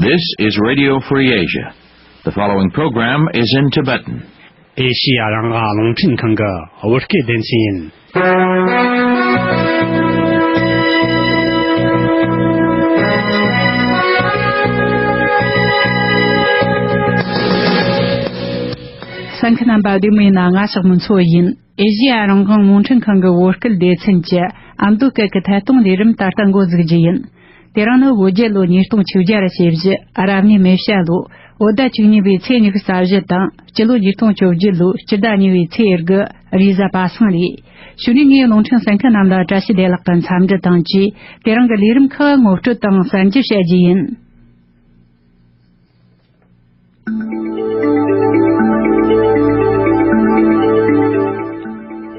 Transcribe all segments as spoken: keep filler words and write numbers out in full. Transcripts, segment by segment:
This is Radio Free Asia. The following program is in Tibetan. ཨེ་ཤི་ཡ་རང་དབང་རླུང་འཕྲིན་ཁང་གི་བོད་སྐད་སྡེ་ཚན་ཡིན། གསན་མཁན་རྣམ་པ་བདེ་མོ་ཡིན་ན། ང་ཞག་མུན་ཚོ་ཡིན། ཨེ་ཤི་ཡ་རང་དབང་རླུང་འཕྲིན་ཁང་གི་བོད་སྐད་སྡེ་ཚན་གྱི་ཨ་མདོ་སྐད་ཀྱི་ཐད་གཏོང་ལས་རིམ་ད་ལྟ་འགོ་འཛུགས་རྒྱུ་ཡིན། དེ་རིང་ནི་བོད་རྒྱལ་ལོ་ཉིས་སྟོང་བཅོ་བརྒྱད་ར་བྱེད་བཞི། ཨ་རབ་ནི་མེ་བྱ་ལོ། བོད་ཟླ་བཅུ་གཉིས་པའི་ཚེས་ཉི་ཤུ་རྩ་བཞི་དང་། སྤྱི་ལོ་ཉིས་སྟོང་བཅོ་བརྒྱད་ལོའི་སྤྱི་ཟླ་གཉིས་པའི་ཚེས་དགུ། རེས་གཟའ་པ་སངས་རེད། གཞུག་ནས་ངས་རླུང་འཕྲིན་གསན་མཁན་རྣམས་ལ་བཀྲ་ཤིས་བདེ་ལེགས་ཀྱི་འཚམས་འདྲི་དང་བཅས། དེ་རིང་གི་ལས་རིམ་ཁག་ངོ་སྤྲོད་དང་གསར་འགྱུར་བཤད་རྒྱུ་ཡིན།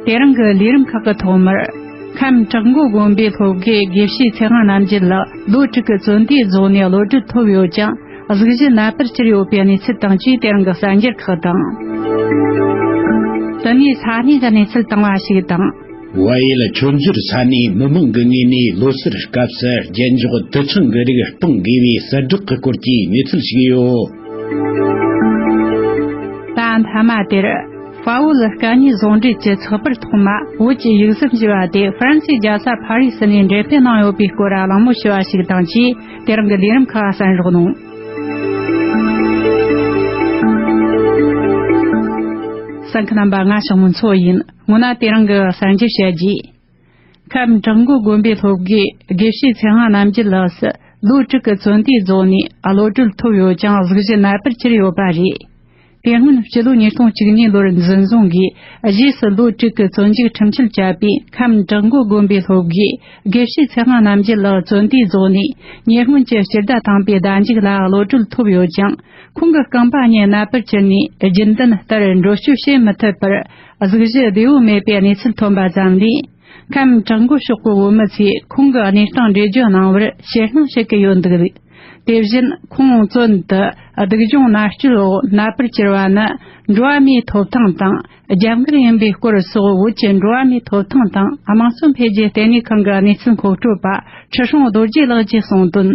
དེ་རིང་གི་ལས་རིམ་ཁག་གི་ཐོག་མར། ཁམས་བྲག་མགོ་དགོན་པའི་སློབ་དགེ་དགེ་བཤེས་ཚེ་དབང་རྣམ་རྒྱལ་ལགས་ལོ་དྲུག་གི་བཙོན་དུས་རྫོགས་ནས་གློད་གྲོལ་ཐོབ་ཡོད་ཀྱང་། གཟུགས་གཞི་ནད་པར་གྱུར་ཡོད་པའི་གནས་ཚུལ་དང་བཅས། དེ་རིང་གི་གསར་འགྱུར་ཁག་དང་། དེ་ནས་ས་གནས་ཀྱི་གནས་ཚུལ་དང་བ་ཞིག་དང་། བལ་ཡུལ་ཆུ་མཛོད་ས་གནས་མི་མང་གི་ངོས་ནས་ལོ་སར་སྐབས་སུ་རྒྱན་འཇོག་དུད་ཚང་གི་རིགས་སྤང་དགོས་པའི་གསལ་བསྒྲགས་ཀྱི་སྐོར་གྱི་གནས་ཚུལ་ཞིག་ཡོད། ད་མཐའ་མ་དེར། ཧྥ་བོད་སྐད་གཉིས་ཟུང་འབྲེལ་གྱི་ཚགས་པར་ཐོག་མ་བོད་ཀྱི་ཡིག་གཟུགས་ཞེས་པ་དེ་ཧྥ་རན་སིའི་རྒྱལ་ས་ཕ་རི་སི་ནས་འགྲེམས་སྤེལ་གནང་ཡོད་པའི་སྐོར་གླེང་མོལ་ཞུ་བ་ཞིག་དང་བཅས། དེ་རིང་གི་ལས་རིམ་ཁག་གསན་རོགས་གནང་། གསན་མཁན་རྣམ་པ། ང་ཞག་མུན་ཚོ་ཡིན། སྔོན་ན་དེ་རིང་གི་གསར་འགྱུར་བཤད་རྒྱུ། ཁམས་བྲག་མགོ་དགོན་པའི་སློབ་དགེ་དགེ་བཤེས་ཚེ་དབང་རྣམ་རྒྱལ་ལགས་སུ་ལོ་དྲུག་གི་བཙོན་དུས་རྫོགས་ནས་གློད་གྲོལ་ཐོབ་ཡོད་ཀྱང་། གཟུགས་གཞི་ནད་པར་གྱུར་ཡོད་པ་རེད། དེ་སྔོན་སྤྱི་ལོ་ཉིས་སྟོང་བཅུ་གཉིས་ལོར་འཛིན་བཟུང་གིས། རྗེས་སུ་ལོ་དྲུག་གི་བཙོན་འཇུག་ཁྲིམས་ཆད་བཅད་པའི་ཁམས་བྲག་མགོ་དགོན་པའི་སློབ་དགེ་དགེ་བཤེས་ཚེ་དབང་རྣམ་རྒྱལ་ལགས་བཙོན་དུས་རྫོགས་ནས། ཉེ་སྔོན་གྱི་སྤྱི་ཟླ་དང་པའི་ཟླ་མཇུག་ལ་གློད་གྲོལ་ཐོབ་ཡོད་ཀྱང་། ཁོང་གི་རྐང་པ་གཉིས་ནད་པར་གྱུར་ནས། རྒྱུན་ལྡན་ལྟར་འགྲོ་སྐྱོད་བྱེད་མི་ཐུབ་པར། གཟུགས་གཞི་བདེ་བོ་མེད་པའི་གནས་ཚུལ་ཐོན་པ་ཙམ་ལས། ཁམས་བྲག་མགོ་ཤོག་གི་བོད་མི་ཚོས་ཁོང་གི་གནས་སྟངས་འགྲེལ་བརྗོད་གནང་བར་ཕྱིར་སྣང་བྱེད་ཀྱི་ཡོད་འདུག། དེ་བཞིན་ཁོང་བཙོན་དུ་སྡུག་སྦྱོང་མནར་གཅོད་འོག་ནད་པར་གྱུར་བ་ནི། འགྲོ་བ་མིའི་ཐོབ་ཐང་དང་རྒྱབ་འགལ་ཡིན་པའི་སྐོར་སོགས། བོད་ཀྱི་འགྲོ་བ་མིའི་ཐོབ་ཐང་དང་དམངས་གཙོ་འཕེལ་རྒྱས་ལྟེ་གནས་ཁང་གི་གནས་ཚུལ་མཁོ་སྤྲོད་པ་ཁྲི་སྲོང་རྡོ་རྗེ་ལགས་ཀྱིས་གསུངས་དོན།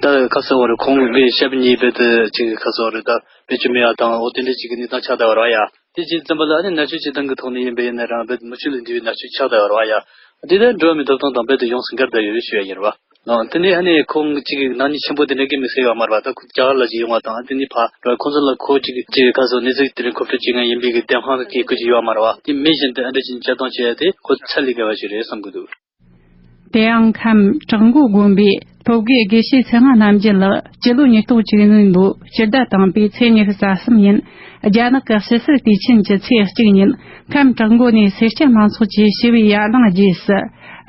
ད་ཁ་སང་བར་ཁོང་གིས་ཞབས་གཉིས་རྦད་དེ་ཅིག་ཁ་སང་བར་ད་བེད་སྤྱོད་མེད་ཡ་དང་། འོ་དེ་འདྲ་ཅིག་གི་གནས་སྟངས་ཆགས་བསྡད་པ་རེད་བ་ཡ། དེ་ཅིག་ཙམ་པ་ལ་ཨ་ནི་མནར་གཅོད་བྱེད་སྟངས་ཀྱི་ཐོག་ནས་ཡིན་པ་ཡིན་ན་རང་རྦད་མི་ཆོས་ལས་འདས་པའི་མནར་གཅོད་ཆགས་བསྡད་པ་རེད་བ་ཡ། དེ་ལྟར་འགྲོ་བ་མིའི་ཐོབ་ཐང་དང་རྦད་དེ་ཡོངས་སུ་འགལ་བསྡད་ཡོད་རེད་ཞུ་ཡ་ཡིན་རེད་བ། ཨང་། དེ་ནས་ཨ་ནི་ཁོང་ཅིག་ནག་ཉེས་ཆེན་པོ་དེ་འདྲ་གི་མི་བསད་ཡོད་མ་རེད་བ། ད་ཁོ་རྒྱ་གར་ལ་ཅིག་ཡོང་བ་དང་། དེ་ནས་ཕར་ཁོང་ཚོ་ལ་ཁོ་ཅིག་ཅིག་ཁ་སང་གནས་ཚུལ་དེ་རིང་མཁོ་སྤྲོད་བྱེད་མཁན་ཡིན་པའི་གི་བདེན་དཔང་གི་བཀོད་ཀྱི་ཡོད་མ་རེད་བ། དེ་མེད་བཞིན་དུ་ཨ་འདྲ་ཅིག་བྱེད་སྟངས་བྱས་ཏེ་ཁོ་ཚད་ལས་བརྒལ་བ་ཞིག་རེད་བསམ་གི་འདུག། དེ་ཡང་ཁམས་བྲག་མགོ་དགོན་པའི་སློབ་དགེ་དགེ་བཤེས་ཚེ་དབང་རྣམ་རྒྱལ་ལགས་སྤྱི་ལོ་ཉིས་སྟོང་བཅུ་གཉིས་ལོའི་སྤྱི་ཟླ་དང་པའི་ཚེས་ཉི་ཤུ་རྩ་གསུམ་ཉིན། རྒྱ་ནག་གི་ཕྱི་སྲིད་དུས་ཆེན་གྱི་ཚེས་གཅིག་ཉིན། ཁམས་བྲག་མགོ་ནས་སེར་སྐྱ་མང་ཚོགས་ཀྱིས་ཞི་བའི་ཡར་ལངས་རྗེས་སུ།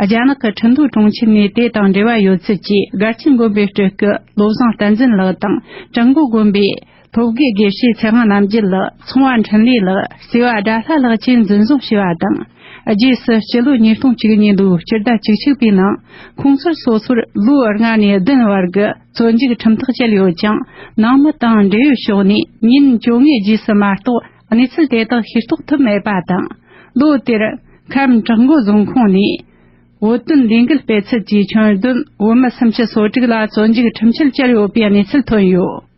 རྒྱ་ནག་གི་ཁྲིན་ཏུའུ་གྲོང་ཁྱེར་ནས་དེ་དང་འབྲེལ་བ་ཡོད་ཚུལ་གྱིས། སྒར་ཆེན་དགོན་པའི་སྤྲུལ་སྐུ་བློ་བཟང་བསྟན་འཛིན་ལགས་དང་། བྲག་མགོ་དགོན་པའི་སློབ་དགེ་དགེ་བཤེས་ཚེ་དབང་རྣམ་རྒྱལ་ལགས། ཚོང་བ་འཕྲིན་ལས་ལགས། བརྩེ་བ་དགྲ་ལྷ་ལགས་བཅས་འཛིན་བཟུང་བྱས་པ་དང་། རྗེས་སུ་སྤྱི་ལོ་ཉིས་སྟོང་བཅུ་གཉིས་ལོའི་སྤྱི་ཟླ་བཅུ་གཅིག་པའི་ནང་། ཁོང་ཚོར་སོ་སོར་ལོ་ལྔ་ནས་བདུན་བར་གྱི་བཙོན་འཇུག་ཁྲིམས་ཐག་བཅད་ཡོད་ཀྱང་། ནང་མི་དང་འབྲེལ་ཡོད་ཕྱོགས་ནས་ཉིན་བཅོ་ལྔའི་རྗེས་སུ་མ་གཏོགས། གནས་ཚུལ་དེ་དག་ཤེས་རྟོགས་ཐུབ་མེད་པ་དང་། ལོ་དེར་ཁམས་བྲག་མགོ་རྫོང་ཁོངས་ནས་བོད་དོན་ལས་འགུལ་སྤེལ་ཚུལ་གྱི་ཁྱོན་བསྡོམས་བོད་མི་སུམ་ཅུ་སོ་དྲུག་ལ་བཙོན་འཇུག་ཁྲིམས་ཆད་བཅད་ཡོད་པའི་གནས་ཚུལ་ཐོན་ཡོད།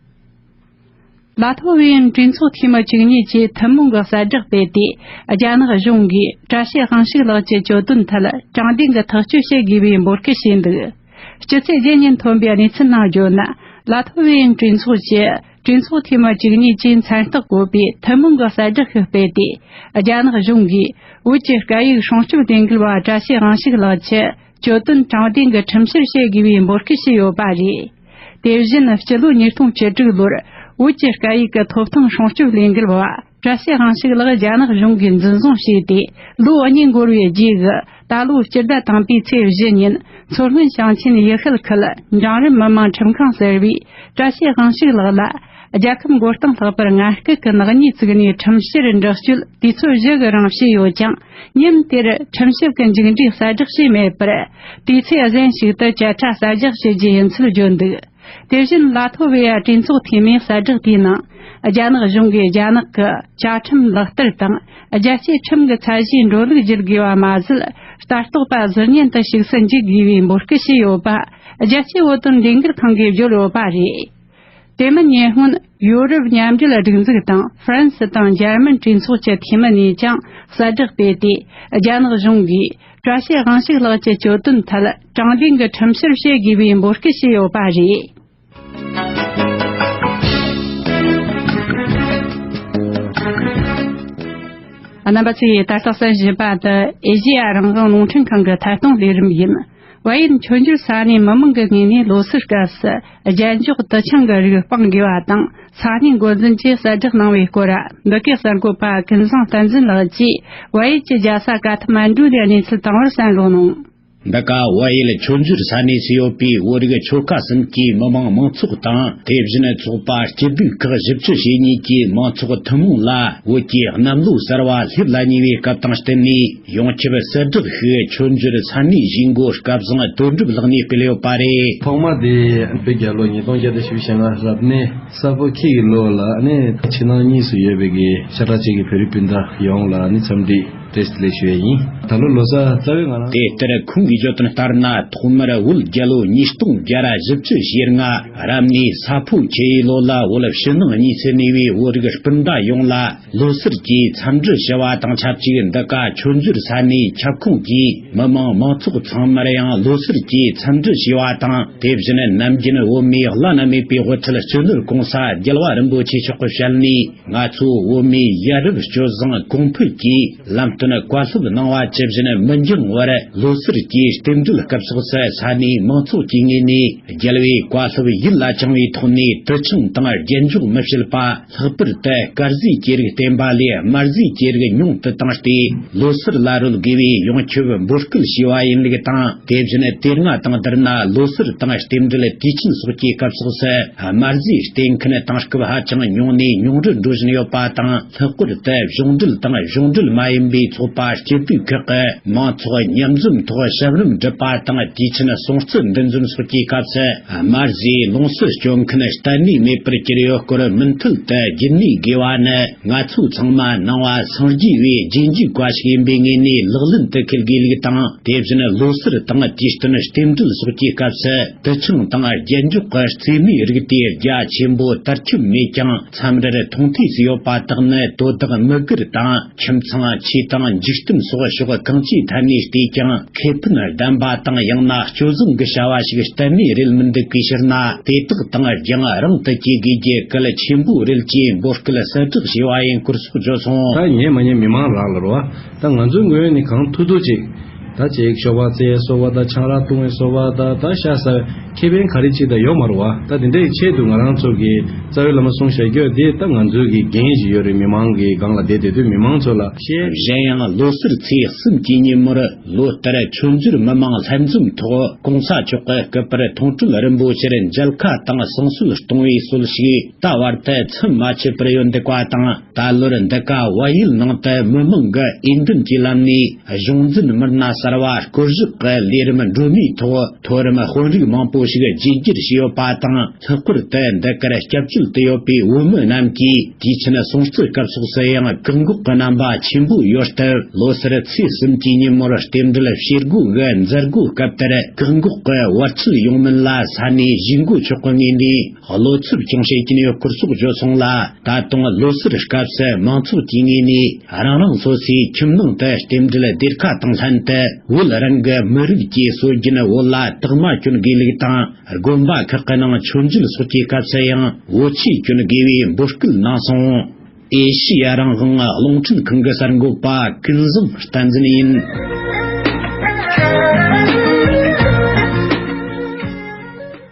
ལ་ཐོ་བའི་གྲོས་ཚོགས་འཐུས་མི་བཅུ་གཉིས་ཀྱིས་ཐུན་མོང་གི་གསལ་བསྒྲགས་སྤེལ་ཏེ། རྒྱ་ནག་གཞུང་གིས་བཀྲ་ཤིས་དབང་ཕྱུག་ལགས་ཀྱི་གྱོད་དོན་ཐད་དྲང་བདེན་གྱི་ཐག་གཅོད་བྱེད་དགོས་པའི་འབོད་སྐུལ་བྱས་འདུག། སྤྱི་ཚེས་བརྒྱད་ཉིན་ཐོན་པའི་གནས་ཚུལ་ནང་བརྗོད་ན། ལ་ཐོ་བའི་གྲོས་ཚོགས་ཀྱི་གྲོས་ཚོགས་འཐུས་མི་བཅུ་གཉིས་ཀྱིས་མཚན་རྟགས་བཀོད་པའི་ཐུན་མོང་གི་གསལ་བསྒྲགས་ཤིག་སྤེལ་ཏེ། རྒྱ་ནག་གཞུང་གིས་བོད་ཀྱི་སྐད་ཡིག་སྲུང་སྐྱོབ་ལས་འགུལ་བ་བཀྲ་ཤིས་དབང་ཕྱུག་ལགས་ཀྱི་གྱོད་དོན་དྲང་བདེན་གྱི་ཁྲིམས་བཤེར་བྱེད་དགོས་པའི་འབོད་སྐུལ་བྱས་ཡོད་པ་རེད། དེ་བཞིན་སྤྱི་ལོ་ཉིས་སྟོང་བཅུ་དྲུག་ལོར་བོད་ཀྱི་སྐད་ཡིག་གི་ཐོབ་ཐང་སྲུང་སྐྱོབ་ལས་འགུལ་བ་བཀྲ་ཤིས་དབང་ཕྱུག་ལགས་རྒྱ་ནག་གཞུང་གིས་འཛིན་བཟུང་བྱས་ཏེ། ལོ་གཉིས་འགོར་བའི་རྗེས་ཀྱི་ད་ལོའི་སྤྱི་ཟླ་དང་པའི་ཚེས་བཞི་ཉིན། མཚོ་སྔོན་ཞིང་ཆེན་ཡུལ་ཤུལ་ཁུལ་འབྲིང་རིམ་མི་དམངས་ཁྲིམས་ཁང་ཟེར་བའི་བཀྲ་ཤིས་དབང་ཕྱུག་ལགས་ལ། རྒྱལ་ཁབ་མགོ་རྟིང་ལྷག་པར་ངན་སྐུལ་གྱི་ནག་ཉེས་བཙུགས་ནས་ཁྲིམས་བཤེར་འདྲི་གཅོད་དུས་ཚོད་བཞི་གི་རིང་བྱས་ཡོད་ཀྱང་། ཉིན་དེར་ཁྲིམས་ཞིབ་ཀྱི་མཇུག་འབྲས་གསལ་བསྒྲགས་བྱས་མེད་པར། དུས་ཚོད་གཞན་ཞིག་ཏུ་བཅད་ཁྲ་གསལ་བསྒྲགས་བྱེད་རྒྱུ་ཡིན་ཚུལ་བརྗོད་འདུག། དེ་བཞིན་ལ་ཐོ་བེ་ཡ་གྲོས་ཚོགས་འཐུས་མིའི་གསལ་བསྒྲགས་དེའི་ནང་། རྒྱ་ནག་གཞུང་གིས་རྒྱ་ནག་གི་བཅའ་ཁྲིམས་ལག་བསྟར་དང་། རྒྱལ་སྤྱིའི་ཁྲིམས་ཀྱི་ཚད་གཞིའི་འགྲོ་ལུགས་བརྒྱུད་དགོས་པ་མ་ཟད། ལྟ་རྟོག་པ་གཟུར་གཉེན་དུ་ཞུགས་སུ་འཇུག་དགོས་པའི་འབོད་སྐུལ་བྱས་ཡོད་པ། རྒྱལ་སྤྱིའི་བོད་དོན་ལས་འགུལ་ཁང་གིས་བརྗོད་ཡོད་པ་རེད། དེ་མིན་ཉེ་སྔོན་ཡོ་རོབ་མཉམ་འབྲེལ་སྒྲིག་འཛུགས་དང་ཧྥ་རན་སི་དང་འཇར་མན་གྲོས་ཚོགས་ཀྱི་འཐུས་མི་ནས་ཀྱང་གསལ་བསྒྲགས་སྤེལ་ཏེ། རྒྱ་ནག་གཞུང་གིས་བཀྲ་ཤིས་དབང་ཕྱུག་ལགས་ཀྱི་གྱོད་དོན་ཐད་དྲང་བདེན་གྱི་ཁྲིམས་བཤེར་བྱེད་དགོས་པའི་འབོད་སྐུལ་བྱས་ཡོད་པ་རེད། རྣམ་པ་ཚོས་ད་ལྟ་གསན་བཞིན་པ་འདི་ཨེ་ཤེ་ཡ་རང་དབང་རླུང་འཕྲིན་ཁང་གི་ཐད་གཏོང་ལས་རིམ་ཡིན། བལ་ཡུལ་མཆོད་འཇོར་ས་གནས་མི་མང་གི་ངོས་ནས་ལོ་སར་སྐབས་སུ་རྒྱན་འཇོག་དུ་ཆང་གི་རིགས་སྤང་དགོས་པ་དང་ས་གནས་འགོ་འཛིན་གྱིས་གསལ་བསྒྲགས་གནང་བའི་སྐོར། འདི་གའི་གསར་འགོད་པ་ཀུན་བཟང་བསྟན་འཛིན་ལགས་ཀྱིས་བལ་ཡུལ་གྱི་རྒྱལ་ས་ཀ་ཐ་མན་ཌུ་ནས་གནས་ཚུལ་བཏང་བར་གསན་རོགས་གནང་། འདི་ག་བལ་ཡུལ་མཆོད་འཇོར་ས་གནས་སུ་ཡོད་པའི་བོད་རིགས་ཆོལ་ཁ་གསུམ་གྱི་མི་དམངས་མང་ཚོགས་དང་། དེ་བཞིན་ཚོགས་པ་སྐྱིད་སྡུག་ཁག་བཞི་བཅུ་ཞེ་གཉིས་ཀྱི་མང་ཚོགས་ཐུན་མོང་ལ་བོད་ཀྱི་གནམ་ལོ་གསར་བ་སླེབས་ལ་ཉེ་བའི་སྐབས་དང་བསྟུན་ནས། ཡོངས་ཁྱབ་གསལ་བསྒྲགས་ཤིག་མཆོད་འཇོར་ས་གནས་གཞིས་འགོ་སྐལ་བཟང་དོན་གྲུབ་ལགས་ནས་སྤེལ་ཡོད་པ་རེད། ཐོག་མ་དེ་བོད་རྒྱལ་ལོ་ཉིས་སྟོང་བརྒྱ་དང་བཞི་བཅུ་ཞེ་ལྔ་རབ་གནས་ས་ཕོ་ཁྱི་ཡི་ལོ་ལ་ནི་ཕྱི་ནང་གཉིས་སུ་ཡོད་པའི་གི་ཤ་ཁྲག་གཅིག་གི་བོད་རིགས་སྤུན་ཟླ་ཡོངས་ལ་ནི་འཚམས་འདྲི་བཀྲ་ཤིས་བདེ་ལེགས་ཞུ་ཡས་ཡིན། ད་ལོ་ལོ་གསར་རྩ་བའི་ང་རང་། དེ་ལྟར་ཁོང་གིས་བརྗོད་དོན་ལྟར་ན། ཐོག་མར་བོད་རྒྱལ་ལོ་ཉིས་སྟོང་བརྒྱ་ར་བཞི་བཅུ་ཞེ་ལྔ་རབ་གནས་ས་ཕོ་ཁྱི་ཡི་ལོ་ལ་བོད་ཕྱི་ནང་གཉིས་སུ་གནས་པའི་བོད་རིགས་སྤུན་ཟླ་ཡོངས་ལ་ལོ་གསར་གྱི་འཚམས་འདྲི་ཞུ་བ་དང་ཆབས་ཅིག་འདི་ག་མཆོད་འཇོར་ས་གནས་ཁྱབ་ཁོངས་ཀྱི་མི་དམངས་མང་ཚོགས་ཚང་མར་ཡང་ལོ་གསར་གྱི་འཚམས་འདྲི་ཞུ་བ་དང་། དེ་བཞིན་ནམ་རྒྱུན་བོད་མིའི་བླ་ན་མེད་པའི་དབུ་ཁྲིད་སྤྱི་ནོར་༸གོང་ས་རྒྱལ་བ་རིན་པོ་ཆེ་མཆོག་གི་ཞལ་ནས། ང་ཚོ་བོད་མིའི་ཡ་རབས་སྤྱོད་བཟང་གོང་འཕེལ་གྱི་ལམ་སྟོན་བཀའ་སློབ་གནང་བ་ཇི་བཞིན་མི་འགྱངས་བར་ལོ་གསར་གྱི་རྟེན་འབྲེལ་སྐབས་སོགས་སུ་ས་གནས་མང་ཚོགས་ཀྱི་ངོས་ནས་རྒྱལ་བའི་བཀའ་སློབ་ཡིད་ལ་བཅངས་པའི་ཐོག་ནས་དུད་ཆང་དང་རྒྱན་འཇོག་མི་བྱེད་པ། ལྷག་པར་དུ་དཀར་ཟས་ཀྱི་རིགས་བསྟེན་པ་ལས་དམར་ཟས་ཀྱི་རིགས་ཉུང་དུ་བཏང་སྟེ། ལོ་གསར་ལ་རོལ་དགོས་པའི་ཡོངས་ཁྱབ་འབོད་སྐུལ་བྱས་པ་ཡིན་ལུགས་དང་། དེ་བཞིན་དེ་སྔ་དང་བསྡུར་ན་ལོ་གསར་དང་རྟེན་འབྲེལ་དུས་ཆེན་སོགས་ཀྱི་སྐབས་སོགས་སུ་དམར་ཟས་སྟེར་མཁན་གཏིང་ཟབ་ཧ་ཅང་ཉུང་ནས་ཉུང་རུ་འགྲོ་བཞིན་ཡོད་པ་དང་། ལྷག་པར་དུ་གཞུང་འབྲེལ་དང་གཞུང་འབྲེལ་མ་ཡིན་པའི་ཚོགས་པ་སྐྱིད་སྡུག་ཁག་གི་མང་ཚོགས་མཉམ་འཛོམས་ཐོག་ཞབས་རིམ་སྒྲུབ་པ་དང་དུས་ཆེན་སྲུང་བརྩི་འདུ་འཛོམས་སོགས་ཀྱི་སྐབས་སུ། དམར་ཟས་ལོངས་སུ་སྤྱོད་མཁན་གཏན་ནས་མེད་པར་གྱུར་ཡོད་སྐོར་མུ་མཐུད་དུ་རྒྱུན་གནས་དགོས་པ་ནི། ང་ཚོ་ཚང་མ་ནང་པ་སངས་རྒྱས་པའི་རྗེས་འཇུག་པ་ཞིག་ཡིན་པའི་ངོས་ནས་ལག་ལེན་དུ་འཁེལ་དགོས་ལུགས་དང་། དེ་བཞིན་ལོ་གསར་དང་དུས་སྟོན་རྟེན་འབྲེལ་སོགས་ཀྱི་སྐབས་སུ་དུད་ཆང་དང་རྒྱན་འཇོག་གི་རྩེད་མོའི་རིགས་དེ་རྒྱ་ཆེན་པོ་དར་ཁྱབ་མེད་ཀྱང་། མཚམས་རེར་མཐོང་ཐོས་སུ་ཡོད་པ་དག་ནི་དོ་བདག་མི་སྒེར་དང་། ཁྱིམ་ཚང་། ཆོས་དང་འཇིག་རྟེན་སོགས་ཕྱོགས་གང་ཅིའི་ཐད་ནས་བལྟས་ཀྱང་ཁེ་ཕན་ལྡན་པ་དང་། ཡང་ན་སྤྱོད་བཟང་གི་བྱ་བ་ཞིག་གཏན་ནས་རེད་མི་འདུག་པའི་ཕྱིར་ན། དེ་དག་དང་རྒྱང་རིང་དུ་གྱེས་དགོས་རྒྱུ་གལ་ཆེན་པོ་རེད་ཅེས་འབོད་སྐུལ་གསལ་བསྒྲགས་བྱས་པ་ཡིན་སྐོར་སོགས་བརྗོད་སོང་། ད་ཉན་མ་ཉན་མི་མང་རང་ལ་རེད་བ། ད་ང་ཚོའི་ངོས་ནས་གང་ཐུབ་ཐུབ་ཅིག་ད་ཅིག་ཤོ་བ་རྩེ་སོ་བ་དང་ཆང་རག་བཏུང་བའི་སོ་བ་དང་ད་ཤ་ཟ་ཁེ་ཕན་ག་རེ་ཅིག་ད་ཡོད་མ་རེད་བ། ད་དེ་འདྲའི་ཆེད་དུ་ང་རང་ཚོ་གི་རྩ་བའི་བླ་མ་གསུང་བཤད་རྒྱུ་དེ་ད་ང་ཚོའི་གི་འགན་ཞིག་ཡོད་རེད། མི་མང་གི་སྒང་ལ་བསྡད་བསྡད་དུས་མི་མང་ཚོ་ལ་བཤད། གཞན་ཡང་ལོ་གསར་ཚེས་གསུམ་གྱི་ཉིན་མོར་ལོ་ལྟར་མཆོད་འཇོར་མི་མང་ལྷན་འཛོམས་ཐོག་༸གོང་ས་མཆོག་གི་སྐུ་པར་མཐོང་གྲོལ་རིན་པོ་ཆེར་མཇལ་ཁ་དང་བསང་གསོལ་གཏོང་བའི་སྲོལ་ཞིག་ད་བར་དུ་མཚམས་མ་ཆད་པར་ཡོད་འདུག་པ་དང་། ད་ལོར་འདི་ག་བལ་ཡུལ་ནང་དུ་མི་མང་གི་འོས་འདེམས་ཀྱི་ལམ་ནས་གཞུང་འཛིན་མི་སྣ་གསར་བ་བསྐོ་གཞག་གི་ལས་རིམ་སྒྲོལ་མའི་ཐོག་མཐོ་རིམ་དཔོན་རིགས་མང་པོ་ཞིག་བརྗེ་བསྒྱུར་བྱས་ཡོད་པ་དང་། ལྷག་པར་དུ་འདི་གར་སྐྱབས་བཅོལ་དུ་ཡོད་པའི་བོད་མི་རྣམས་ཀྱིས་དུས་ཆེན་སྲུང་བརྩི་སྐབས་སོགས་སུ་ཡང་བཀག་འགོག་གི་རྣམ་པ་ཆེན་པོ་ཡོད་སྟབས། ལོ་སར་ཚེས་གསུམ་གྱི་ཉིན་མོར་རྟེན་འབྲེལ་བྱེད་སྒོ་གི་མཛད་སྒོ་སྐབས་དེར་བཀག་འགོག་གི་བར་ཆད་ཡོང་མིན་ལ་ས་གནས་གཞིས་འགོ་མཆོག་གི་ངོས་ནས་བློ་འཚབ་ཀྱང་བྱེད་ཀྱིན་ཡོད་སྐོར་སོགས་བརྗོད་སོང་ལ། ད་དུང་ལོ་སར་སྐབས་སུ་མང་ཚོགས་ཀྱི་ངོས་ནས་རང་རང་སོ་སོའི་ཁྱིམ་ནང་དུ་རྟེན་འབྲེལ་སྡེར་ཁ་དང་ལྷན་དུ་བོད་རང་གི་མི་རིགས་ཀྱི་སྲོལ་རྒྱུན་བོད་ལ་རྟགས་མ་གྱོན་དགོས་ལུགས་དང་། དགོན་པ་ཁག་གི་ནང་མཆོད་མཇལ་སོགས་ཀྱི་སྐབས་སུ་ཡང་བོད་ཆས་གྱོན་དགོས་པའི་འབོད་སྐུལ་གནང་སོང་། ཨེ་ཤི་ཡ་རང་དབང་རླུང་འཕྲིན་ཁང་གི་གསར་འགོད་པ་ཀུན་བཟང་བསྟན་འཛིན་ཡིན།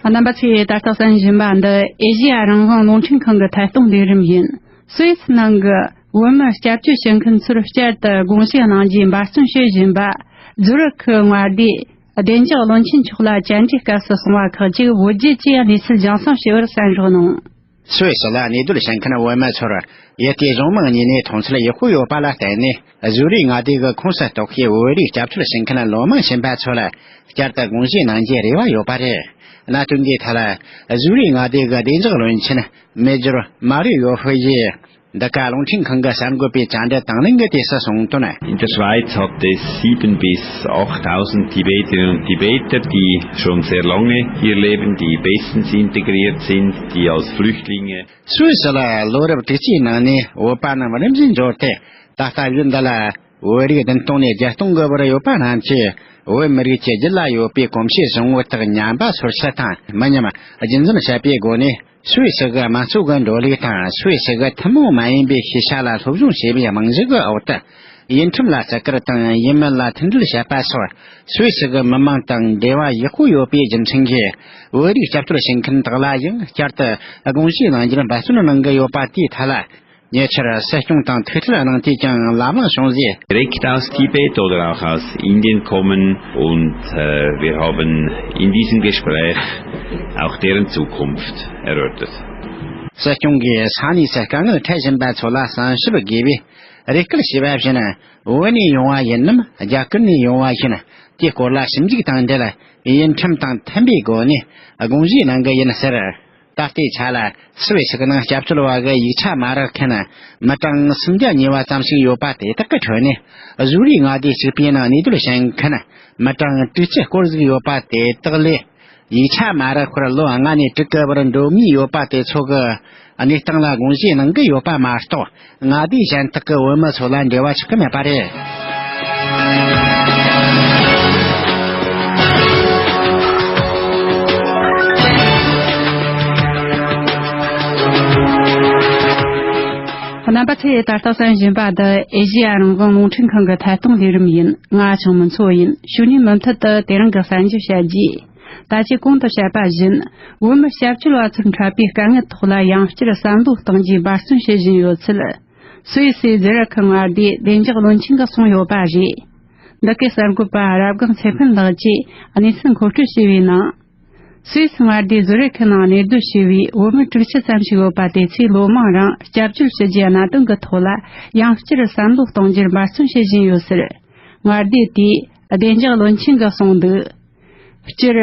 རྣམ་པ་ཚོས་ད་ལྟ་གསན་བཞིན་པ་འདི་ཨེ་ཤི་ཡ་རང་དབང་རླུང་འཕྲིན་ཁང་གི་ཐད་གཏོང་ལས་རིམ་ཡིན། སུད་སི་ནང་གི་བོད་མི་སྐྱབས་བཅོལ་བྱེད་མཁན་ཚོར་བསྐྱར་དུ་དགོངས་བཞེས་གནང་རྒྱུའི་འབད་བརྩོན་བྱེད་བཞིན་པ། ཛུ་རིག་གི་མངའ་སྡེ་བདེ་འཇགས་བློན་ཆེན་མཆོག་ལ་བཅར་འདྲིའི་སྐབས་སུ་གསུངས་པ་ཁག་ཅིག་བོད་བརྒྱུད་ཀྱིས་གནས་ཚུལ་རྒྱང་སྲིང་བྱས་པར་གསན་རོགས་གནང་། སུད་སི་ལ་གནས་སྡོད་བྱེད་མཁན་བོད་མི་ཚོར་ཡུལ་དེའི་གཞུང་མང་གཉིས་ནས་མཐོང་ཚུལ་ཡག་པོ་ཡོད་པ་ལ་བརྟེན་ནས། ཛུ་རིག་མངའ་སྡེ་གི་ཁོངས་སུ་གཏོགས་པའི་བོད་རིགས་སྐྱབས་བཅོལ་བྱེད་མཁན་ལོ་མང་ཆེན་པོ་ཚོ་ལ་བསྐྱར་དུ་དགོངས་བཞེས་གནང་རྒྱུའི་རེ་བ་ཡོད་པ་རེད། གནད་དོན་འདིའི་ཐད་ལ་ཛུ་རིག་མངའ་སྡེ་གི་བདེ་འཇགས་བློན་ཆེན་མེ་ཇོར་མ་རི་ཡོ་ཧྥེ་ཡིས། འདི་ག་རླུང་འཕྲིན་ཁང་གི་གསར་འགོད་པས་བཅར་འདྲི་དང་ལེན་གྱིས་དུས་སུ་གསུངས་དོན། In der Schweiz hat es sieben bis achttausend Tibeterinerinnen und Tibeter, die schon sehr lange ihr Leben in den Westen integriert sind, die als Flüchtlinge སུད་སི་ལ་ལོ་རབས་དྲུག་ཅུའི་ནང་ནས་བོད་པ་རྣམས་རིམ་བཞིན་འབྱོར་ཏེ། ད་ལྟ་ཡུལ་འདི་ལ་བོད་རིགས་བདུན་སྟོང་ནས་བརྒྱད་སྟོང་གི་བར་ཡོད་པ་རྣམས་ཀྱིས། བོད་མི་རིགས་ཀྱི་རྒྱུད་ལ་ཡོད་པའི་གོམས་གཤིས་བཟང་བོ་དག་ཉམས་པ་སོར་ཆུད་དང་མི་ཉམས་རྒྱུན་འཛིན་བྱེད་པའི་སྒོ་ནས། སུད་སི་གི་དམངས་གཙོ་གི་འགྲོ་ལུགས་དང་། སུད་སི་གི་ཐུན་མོང་མ་ཡིན་པའི་ཤེས་བྱ་ལ་སློབ་སྦྱོང་བྱས་པའི་རྨང་གཞི་གི་འོག་ཏུ། ཡུལ་ཁྲིམས་ལ་བརྩི་བཀུར་དང་། ཡུལ་མི་ལ་མཐུན་སྒྲིལ་བྱེད་པ་སོགས། སུད་སི་གི་མི་མང་དང་འབྲེལ་བ་ཡག་པོ་ཡོད་པའི་རྒྱུ་མཚན་གྱིས། བོད་རིགས་སྐྱབས་བཅོལ་བྱེད་མཁན་དག་ལ་ཡང་བསྐྱར་དུ་དགོངས་བཞེས་གནང་རྒྱུར་འབད་བརྩོན་གནང་གི་ཡོད་པ་དེའི་ཐད་ལ། ཉེ་ཆར་སྲིད་སྐྱོང་དང་ཐུག་འཕྲད་གནང་དུས་ཀྱང་ལམ་ལྷོང་བྱུང་རྗེས། Direkt aus Tibet oder auch aus Indien kommen und, äh, wir haben in diesem Gespräch auch deren Zukunft erörtert. སྲིད་སྐྱོང་གིས་ས་གནས་སུ་དཀའ་ངལ་འཕྲད་བཞིན་པ་ཚོ་ལ་བསམ་ཞིབ་དགོས་པའི་རེ་སྐུལ་བྱས་པ་བཞིན། བོད་ནས་ཡོང་བ་ཡིན་ནམ། རྒྱ་གར་ནས་ཡོང་བ་ཡིན། དེའི་སྐོར་ལ་ཞིབ་འཇུག་དང་འབྲེལ། ཡུལ་ཁྲིམས་དང་མཐུན་པའི་སྒོ་ནས་དགོངས་བཞེས་གནང་གི་ཡིན་ཟེར། ད་ལྟའི་ཆ་ལ་སུད་སི་གི་ནང་སྐྱབས་བཅོལ་བ་གི་ཡིག་ཆ་མ་རག་མཁན་མི་གྲངས་སུམ་བརྒྱ་ཉེ་བ་ཙམ་ཞིག་ཡོད་པ་དེ་དག་གི་ཁྲོད་ནས། བཟོ་རིག་མངའ་སྡེ་གཅིག་པའི་ནང་གནས་སྡོད་བྱེད་མཁན་མི་གྲངས་དྲུག་ཅུ་སྐོར་ཟིག་ཡོད་པ་དེ་དག་ལས། ཡིག་ཆ་མ་རག་པར་ལོ་ལྔ་ནས་དྲུག་གི་བར་འགྲོ་མུས་ཡོད་པ་དེ་ཚོ་གི་གནས་སྟངས་ལ་དགོངས་བཞེས་གནང་གི་ཡོད་པ་མ་གཏོགས། མངའ་སྡེ་གཞན་དག་གི་བོད་མི་ཚོ་ལ་འབྲེལ་བ་ཆགས་ཀྱི་མེད་པ་རེད། རྣམ་པ་ཚོས་ད་ལྟ་གསན་བཞིན་པ་འདི་ཨེ་ཤེ་ཡ་རང་དབང་རླུང་འཕྲིན་ཁང་གི་ཐད་གཏོང་ལས་རིམ་ཡིན། ང་ཆུང་མི་མཚོ་ཡིན། ཞུ་ཉན་མུ་མཐུད་དུ་དེ་རིང་གི་གསར་འགྱུར་བཤད་རྒྱུ། ད་ཅི་གོང་དུ་བཤད་པ་བཞིན། བོད་མི་སྐྱབས་བཅོལ་བ་ཚོར་འཕྲད་པའི་དཀའ་ངལ་ཐོག་ལ་ཡང་བསྐྱར་བསམ་བློ་གཏོང་རྒྱུའི་འབད་བརྩོན་བྱེད་བཞིན་ཡོད་ཚུལ། སུད་སིའི་ཛི་རི་ཁི་མངའ་སྡེའི་བདེ་འཇགས་བློན་ཆེན་གྱིས་གསུངས་ཡོད་པ་རེད། འདི་གའི་གསར་འགོད་པ་རབ་སྒང་ཚེ་ཕུན་ལགས་ཀྱིས་གནས་ཚུལ་མཁོ་སྤྲོད་བྱས་པའི་ནང་། སུད་སི་མངའ་སྡེའི་ཛུ་རི་ཁི་ནང་གནས་སྡོད་བྱས་པའི་བོད་མི་དྲུག་ཅུ་ཙམ་ཞིག་ཡོད་པ་དེ་ཚོས་ལོ་མང་རིང་སྐྱབས་བཅོལ་ཞུ་རྒྱུའི་གནད་དོན་གྱི་ཐོག་ལ་ཡང་བསྐྱར་བསམ་བློ་གཏོང་རྒྱུར་འབད་བརྩོན་བྱེད་བཞིན་ཡོད་ཟེར། མངའ་སྡེ་དེའི་བདེ་འཇགས་བློན་ཆེན་གྱིས་གསུངས་འདུག། སྤྱིར།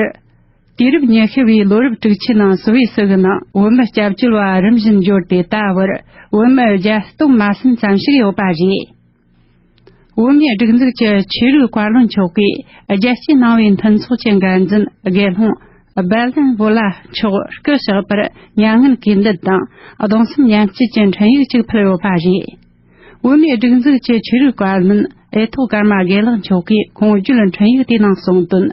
དུས་རབས་ཉི་ཤུ་བའི་ལོ་རབས་དྲུག་ཅུའི་ནང་སུད་སི་གི་ནང་བོད་མི་སྐྱབས་བཅོལ་བ་རིམ་བཞིན་འབྱོར་ཏེ། ད་བར་བོད་མི་བརྒྱ་སྟོང་མ་ཟིན་ཙམ་ཞིག་ཡོད་པ་རེད། བོད་མིའི་སྒྲིག་འཛུགས་ཀྱི་ཆོས་རིག་བཀའ་བློན་མཆོག་གིས་རྒྱལ་སྤྱིའི་ནང་པའི་མཐུན་ཚོགས་ཀྱི་འགན་འཛིན་དགེ་སློང་སྦེ་ལན་བོ་ལ་མཆོག་སྐུ་གཤེགས་པར་མྱ་ངན་གུས་འདུད་དང་གདུང་སེམས་མཉམ་སྐྱེད་ཀྱི་འཕྲིན་ཡིག་ཅིག་ཕུལ་ཡོད་པ་རེད། བོད་མིའི་སྒྲིག་འཛུགས་ཀྱི་ཆོས་རིག་བཀའ་བློན་ཨེ་ཐོག་ཀརྨ་དགེ་ལེགས་མཆོག་གིས་གོང་བརྗོད་འཕྲིན་ཡིག་དེའི་ནང་གསུངས་དོན།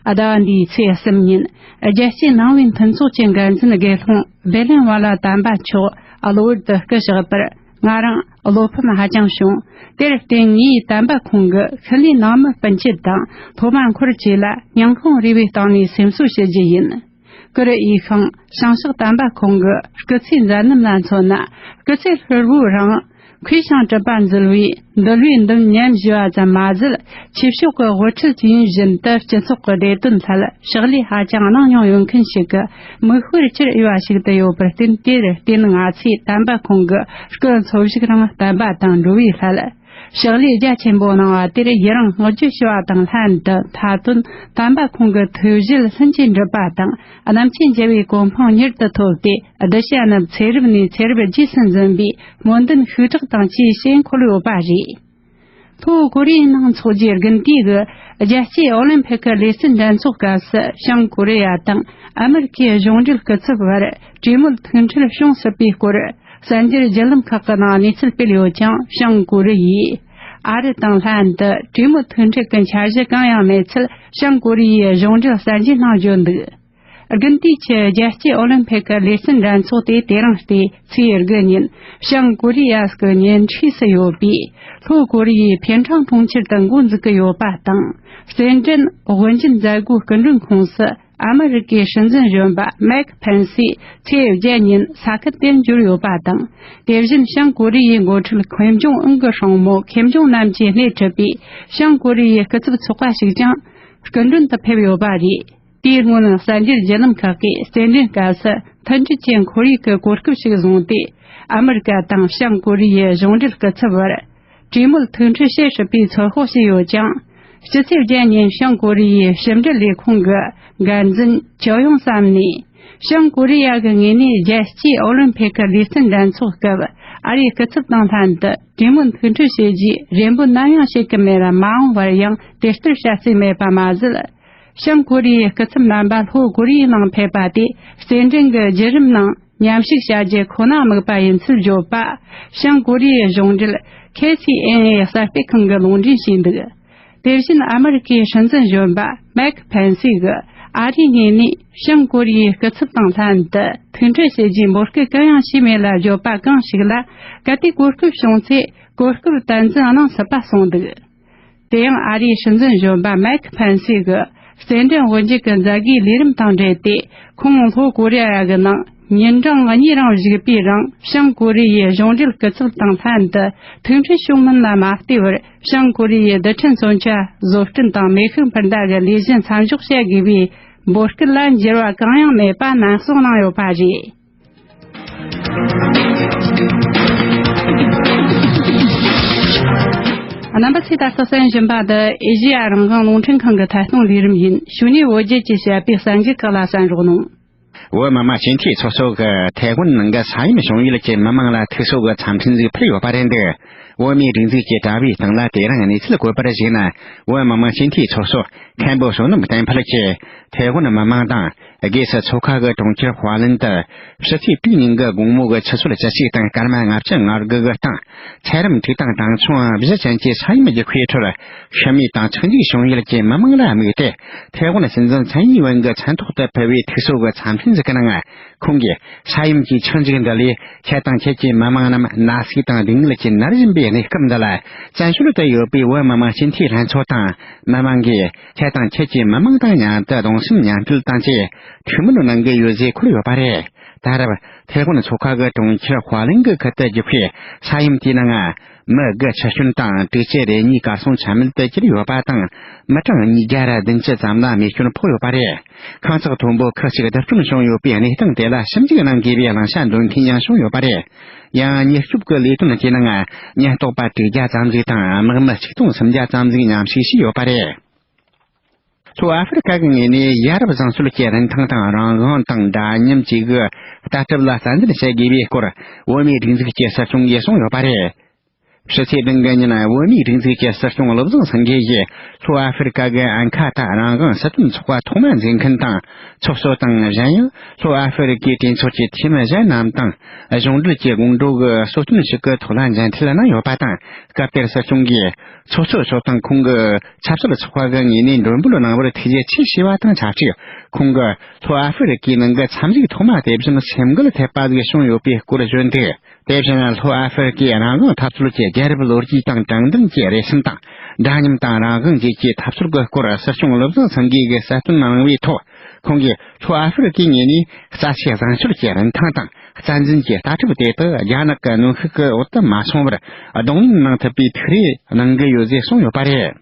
ཟླ་བ་འདིའི་ཚེས་གསུམ་ཉིན་རྒྱལ་སྤྱིའི་ནང་པའི་མཐུན་ཚོགས་ཀྱི་འགན་འཛིན་དགེ་སློང་སྦེ་ལེན་བ་ལ་དམ་པ་མཆོག་གློ་བུར་དུ་སྐུ་གཤེགས་པར་ང་རང་བློ་ཕམ་ཧ་ཅང་བྱུང་། དེར་བརྟེན་ངས་དམ་པ་ཁོང་གི་ཤུལ་ལས་ནང་མི་སྤུན་མཆེད་དང་སློབ་མ་འཁོར་བཅས་ལ་སྙིང་ཁོང་རུས་པའི་གཏིང་ནས་སེམས་གསོ་ཞུ་རྒྱུ་ཡིན། ཀུ་རུ་ཡི་ཤང་བྱང་ཕྱོགས་དམ་པ་ཁོང་གི་སྐུ་ཚེའི་མཛད་རྣམ་ལ་མཚོན་ན། སྐུ་ཚེ་ཧྲིལ་བོའི་རིང་མཁས་ཤིང་གྲུབ་པ་མཛོད་པའི་འདུལ་བའི་མདུན་ཉམས་བཞེས་པ་ཙམ་མ་ཟད། ཆོས་ཕྱོགས་ཀྱི་དབུ་ཁྲིད་ཇི་བཞིན་དུ་སྤྱི་ཚོགས་ཀྱི་བདེ་དོན་ཐད་ཕྱག་ལས་ཧ་ཅང་གནང་མྱོང་ཡོད་མཁན་ཞིག་གི་མིག་དཔེར་གྱུར་ཡོད་པ་ཞིག་ཏུ་ཡོད་པར་བརྟེན། དེར་བརྟེན་ང་ཚོས་དམ་པ་ཁོང་གི་སྐུ་འཚོ་བཞུགས་རིང་བསྟན་པ་དང་འགྲོ་བའི་སླད། ཕྱག་ལས་རྒྱ་ཆེན་པོ་གནང་བ་དེར་ཡི་རང་བསྔགས་བརྗོད་ཞུ་བ་དང་ལྷན་དུ། མཐའ་དོན་དམ་པ་ཁོང་གི་ཐུགས་བཞེད་ལྷུན་གྱིས་འགྲུབ་པ་དང་། རྣམ་མཁྱེན་རྒྱལ་བའི་གོ་འཕང་མྱུར་དུ་ཐོབ་སྟེ། གདུལ་བྱ་རྣམས་ཚེ་རབས་ནས་ཚེ་རབས་རྗེས་སུ་འཛིན་པའི་སྨོན་འདུན་ཤུགས་དྲག་དང་བཅས་བྱས་འཁོད་ཡོད་པ་རེད། ལྷོ་ཀོ་རི་ཡའི་ནང་འཚོགས་རྒྱུའི་དགུན་དུས་ཀྱི་རྒྱལ་སྤྱིའི་ཨོ་ལིམ་ཕིག་ལས་རྩལ་འགྲན་ཚོགས་སྐབས་སུ། བྱང་ཀོ་རི་ཡ་དང་ཨ་མེ་རི་ཁའི་གཞུང་འབྲེལ་སྐུ་ཚབ་བར་གྲོས་མོལ་ཐུག་འཕྲད་བྱུང་སྲིད་པའི་སྐོར། གསར་འགྱུར་བརྒྱུད་ལམ་ཁག་གི་ནང་གནས་ཚུལ་སྤེལ་ཡོད་ཀྱང་། བྱང་ཀོ་རི་ཡས་ཨ་རི་དང་ལྷན་དུ་གྲོས་མོལ་ཐུག་འཕྲད་ཀྱི་འཆར་གཞི་གང་ཡང་མེད་ཚུལ་བྱང་ཀོ་རི་ཡའི་གཞུང་འབྲེལ་གསར་འགྱུར་ནང་བརྗོད་འདུག། དགུན་དུས་ཀྱི་རྒྱལ་སྤྱིའི་ཨོ་ལིམ་ཕིག་ལས་རྩལ་འགྲན་ཚོགས་དེ་དེ་རིང་སྟེ་ཚེས་དགུ་ཉིན་བྱང་ཀོ་རི་ཡ་གི་ཉེ་འཁྲིས་སུ་ཡོད་པའི་ལྷོ་ཀོ་རི་ཡའི་ཕིན་ཁྲང་གྲོང་ཁྱེར་དུ་འགོ་འཛུགས་ཀྱི་ཡོད་པ་དང་། རྩེད་འགྲན་དབུ་འབྱེད་མཛད་སྒོའི་སྐུ་མགྲོན་ཁོངས་སུ། ཨ་མི་རི་ཀའི་སྲིད་འཛིན་གཞོན་པ་མེག་ཕེན་སི་ཚེས་བརྒྱད་ཉིན་ས་ཁུལ་དེར་འབྱོར་ཡོད་པ་དང་། དེ་བཞིན་བྱང་ཀོ་རི་ཡའི་འགོ་ཁྲིད་ཁེམ་ཇོང་ཨུན་གྱི་སྲིང་མོ་ཁེམ་ཇོང་རྣམ་གྱིས་སྣེ་ཁྲིད་པའི་བྱང་ཀོ་རི་ཡའི་སྐུ་ཚབ་ཚོགས་པ་ཞིག་ཀྱང་སྐུ་མགྲོན་དུ་ཕེབས་ཡོད་པ་རེད། དེའི་སྔོན་གསར་འགྱུར་བརྒྱུད་ལམ་ཁག་གིས་རྩེད་འགྲན་སྐབས་སུ་མཐུན་སྒྲིལ་གྱི་ཁོར་ཡུག་གི་གོ་སྐབས་ཤིག་བཟུང་སྟེ། ཨ་མི་རི་ཀ་དང་བྱང་ཀོ་རི་ཡའི་གཞུང་འབྲེལ་སྐུ་ཚབ་བར། གྲོས་མོལ་ཐུག་འཕྲད་བྱེད་སྲིད་པའི་ཚོད་དཔག་བྱས་ཡོད་ཀྱང་། སྤྱི་ཚེས་བརྒྱད་ཉིན་བྱང་ཀོ་རི་ཡའི་ཕྱི་འབྲེལ་ལས་ཁུངས་ཀྱི་འགན་འཛིན་ཅོ་ཡོང་སམ་ནས། བྱང་ཀོ་རི་ཡ་གི་ངོས་ནས་རྒྱལ་སྤྱིའི་ཨོ་ལིམ་ཕིག་གི་ལས་རྩལ་འགྲན་ཚོགས་སྐབས་ཨ་རིའི་སྐུ་ཚབ་དང་ལྷན་དུ་གྲོས་མོལ་མཐུན་འཕྲོད་བྱེད་རྒྱུའི་རེ་འབོད་ནམ་ཡང་བྱེད་ཀྱི་མེད་ལ། མ་འོངས་པར་ཡང་དེ་ལྟར་བྱ་རྩིས་མེད་པ་མ་ཟད། བྱང་ཀོ་རི་ཡའི་སྐུ་ཚབ་རྣམ་པ་ལྷོ་ཀོ་རི་ཡའི་ནང་ཕེབས་པ་དེ་རྩེད་འགྲན་གྱི་བརྒྱུད་རིམ་ནང་མཉམ་ཞུགས་བྱ་རྒྱུ་ཁོ་ན་དམིགས་པ་ཡིན་ཚུལ་བརྗོད་པ། བྱང་ཀོ་རི་ཡའི་གཞུང་འབྲེལ་ཁེ་སི་ཨེན་ཨེ་གསར་སྤེལ་ཁང་གིས་ལུང་འདྲེན་བྱས་འདུག་དེ་བཞིན་ཨ་མེ་རི་ཀའི་སྲིད་འཛིན་གཞོན་པ་མེག་ཕན་སི་གིས་ཨ་རིའི་ངོས་ནས་བྱང་ཀོ་རི་ཡའི་སྐུ་ཚབ་དང་ལྷན་དུ་ཐུག་འཕྲད་བྱེད་རྒྱུའི་འབོད་སྐུལ་གང་ཡང་བྱས་མེད་ལ། བརྗོད་པ་གང་ཞིག་ལ་གལ་ཏེ་གོ་སྐབས་བྱུང་ཚེ་གོ་སྐབས་དམ་འཛིན་གནང་སྲིད་པ་གསུངས་འདུག་དེ་ཡང་ཨ་རིའི་སྲིད་འཛིན་གཞོན་པ་མེག་ཕན་སི་གིས་རྩེད་འགྲན་དབུ་འབྱེད་ཀྱི་མཛད་སྒོའི་ལས་རིམ་དང་འབྲེལ་ཏེ། ཁོང་ལྷོ་ཀོ་རི་ཡ་གི་ནང་ཉིན་གྲངས་གཉིས་རིང་བཞུགས་པའི་རིང་བྱང་ཀོ་རི་ཡའི་གཞུང་འབྲེལ་སྐུ་ཚབ་དང་ལྷན་དུ་ཐུག་འཕྲད་བྱུང་མིན་ལ་མ་ལྟོས་པར། བྱང་ཀོ་རི་ཡའི་རྡུལ་ཕྲན་མཚོན་ཆ་བཟོ་སྐྲུན་དང་མེ་ཤུགས་འཕུར་མདའ་གི་ལས་གཞི་མཚམས་འཇོག་བྱ་དགོས་པའི་འབོད་སྐུལ་ལ་འགྱུར་བ་གང་ཡང་མེད་པ་ནན་གསུངས་གནང་ཡོད་པ་རེད། རྣམ་པ་ཚོས་ད་ལྟ་གསན་བཞིན་པ་འདི་ཨེ་ཤེ་ཡ་རང་དབང་རླུང་འཕྲིན་ཁང་གི་ཐད་གཏོང་ལས་རིམ་ཡིན། ཞུ་ནས་བོད་རྒྱལ་གྱི་བཤད་པའི་གསར་འགྱུར་ཁག་ལ་གསན་རོགས་གནང་། བོད་མི་མང་སྤྱི་འཐུས་ཚོགས་གཙོ་གིས་ཐའེ་ཝན་ནང་གི་ས་ཡོམ་བྱུང་ཡུལ་གྱི་མི་མང་ལ་ཐུགས་གསོ་གི་འཚམས་འཕྲིན་ཞིག་ཕུལ་ཡོད་པ་རེད་འདུག་བོད་མིའི་སྒྲིག་འཛུགས་ཀྱི་དྲ་བའི་སྟེང་ལ་དེ་རིང་གནས་ཚུལ་བཀོད་པར་གཞིགས་ན། བོད་མི་མང་སྤྱི་འཐུས་ཚོགས་གཙོ་མཁན་པོ་བསོད་ནམས་བསྟན་འཕེལ་གྱིས་ཐའེ་ཝན་མི་མང་དང་། སྒོས་སུ་མཚོ་ཁ་གི་གྲོང་ཁྱེར་ཧྭ་ལན་དུ་ཕྱི་ཚེས་དྲུག་ཉིན་གྱི་དགོང་མོ་གི་ཆུ་ཚོད་བཅུ་གཅིག་དང་སྐར་མ་ལྔ་བཅུ་ང་དགུ་གི་སྟེང་ཚད་རིམ་དྲུག་དང་གྲངས་ཆུང་བཞི་ཅན་གྱི་ས་ཡོམ་རྒྱུ་ཁའི་ཁྲོད་ཤི་རྨས་དང་འཆིང་རྒྱུ་བྱུང་ཡུལ་གྱི་མི་མང་ལ་དམིགས་ཏེ། ཐའེ་ཝན་སྲིད་འཛིན་ཚན་ཡིན་ཝེན་གྱི་མཚན་ཐོག་ཏུ་ཕུལ་བའི་ཐུགས་གསོ་གི་འཚམས་འཕྲིན་ཞིག་གི་ནང་། ཁོང་གིས་ས་ཡོམ་གྱི་འཆིང་རྒྱུ་འདི་ལས་ཁྱེད་དང་ཁྱེད་ཀྱི་མི་མང་རྣམས་ན་ཟུག་དང་སྡུག་བསྔལ་གྱིས་མནར་བཞིན་པའི་གནས་སྐབས་འདི་ལ། བཙན་བྱོལ་དུ་ཡོད་པའི་བོད་མི་མང་སྤྱི་འཐུས་ལྷན་ཚོགས་དང་མི་མང་གིས་ཁྱེད་དང་ཁྱེད་ཀྱི་མི་མང་དང་མཉམ་དུ་གདུང་སེམས་མཉམ་སྐྱེད་བཏང་སྟེ། ཐུགས་སྨོན་གནང་གི་ཡོད་ཅེས་འཁོད་ཡོད་པ་རེད། ད་རེབ་ཐའེ་ཝན་མཚོ་ཁ་གི་གྲོང་ཁྱེར་ཧྭ་ལན་གྱི་ཁུལ་དུ་རྒྱུག་པའི་ས་ཡོམ་དེའི་ནང་མི་དགུ་འཆི་སྐྱོན་དང་དྲུག་ཅུ་རེ་གཉིས་གར་སོང་ཆ་མེད་དུ་གྱུར་ཡོད་པ་དང་། མི་གྲངས་ཉིས་བརྒྱ་ར་བདུན་ཅུ་ཙམ་ལ་རྨས་སྐྱོན་ཕོག་ཡོད་པ་རེད། ཁང་བརྩེགས་མཐོན་པོ་ཁག་ཅིག་རྡུལ་སྐྱོན་བྱུང་ཡོད་པའི་གནས་སྟངས་དེ་ལ་ཞིབ་འཇུག་གནང་དགོས་པའི་གླེང་བྱ་འདོན་མཁན་ཡང་བྱུང་ཡོད་པ་རེད། ཡང་གཉེར་སྐྱོབ་ཀྱི་ལས་དོན་དེའི་ནང་ཉེན་རྟོག་པ་དྲུག་བརྒྱ་ཙམ་ཞིག་དང་དམག་མི་ཆིག་སྟོང་སུམ་བརྒྱ་ཙམ་ཞིག་མཉམ་ཞུགས་བྱས་ཡོད་པ་རེད། ལྷོ་ཨ་ཧྥེ་རི་ཀ་གི་ངོས་ནས་ཡ་རབས་བཟང་སྤྱོད་ཀྱི་རིན་ཐང་དང་རང་དབང་དང་འདྲ་མཉམ་བཅས་ཀྱི་ལྟ་གྲུབ་ལ་རྩ་འཛིན་བྱེད་དགོས་པའི་སྐོར་བོད་མིའི་སྒྲིག་འཛུགས་ཀྱི་སྲིད་སྐྱོང་གིས་གསུངས་ཡོད་པ་རེད། ཕྱི་ཚེས་བདུན་གི་ཉིན་བོད་མིའི་སྒྲིག་འཛུགས་ཀྱི་སྲིད་སྐྱོང་བློ་བཟང་སེང་གེ་ཡིས་ལྷོ་ཨ་ཧྥེ་རི་ཀ་གི་ཨན་ཁ་ཏ་རང་དབང་སྲིད་དོན་ཚོགས་པ་ཐོག་མ་འཛིན་མཁན་དང་ཚོགས་གཙོ་དང་། གཞན་ཡང་ལྷོ་ཨ་ཧྥེ་རི་ཀའི་གྲོས་ཚོགས་ཀྱི་འཐུས་མི་གཞན་རྣམས་དང་གཞུང་འབྲེལ་གྱི་དགོང་དྲོ་གི་གསོལ་སྟོན་ཞིག་གི་ཐོག་ལ་མཇལ་འཕྲད་གནང་ཡོད་པ་དང་། སྐབས་དེར་སྲིད་སྐྱོང་གིས་ཚོགས་གཙོ་མཆོག་དང་ཁོང་གི་ཆབ་སྲིད་ཚོགས་པ་གི་ངོས་ནས་མགྲོན་འབོད་གནང་བར་ཐུགས་རྗེ་ཆེ་ཞུས་པ་དང་ཆབས་ཅིག་ཁོང་གིས་ལྷོ་ཨ་ཧྥེ་རི་ཀའི་ནང་གི་འཚམས་གཟིགས་ཐོག་མ་དེ་བཞིན་སེམས་འགུལ་ཐེབས་པ་ཞིག་བྱུང་ཡོད་པའི་སྐོར་བརྗོད་འདུག་དེ་བཞིན་ལྷོ་ཨ་ཧྥེ་རི་ཀའི་རང་དབང་འཐབ་རྩོད་ཀྱི་རྒྱལ་རབས་ལོ་རྒྱུས་དང་དྲང་བདེན་གྱི་རེ་སེམས་དང་། འདྲ་མཉམ་དང་རང་དབང་བཅས་ཀྱི་འཐབ་རྩོད་ཀྱི་སྐོར་སྲིད་སྐྱོང་བློ་བཟང་སེང་གེ་གིས་གསལ་སྟོན་གནང་བའི་ཐོག་ཁོང་གིས་ལྷོ་ཨ་ཧྥེ་རི་ཀའི་ངོས་ནས་རྩ་ཆེའི་བཟང་སྤྱོད་ཀྱི་རིན་ཐང་དང་བསྟན་འཛིན་གྱི་ལྟ་གྲུབ་དེ་དག་རྒྱ་ནག་གི་གནོན་ཤུགས་ཀྱི་འོག་ཏུ་མ་སོང་བར་གདོང་ལེན་གནང་ཐུབ་པའི་ཐུགས་རེ་གནང་གི་ཡོད་ཅེས་གསུངས་ཡོད་པ་རེད།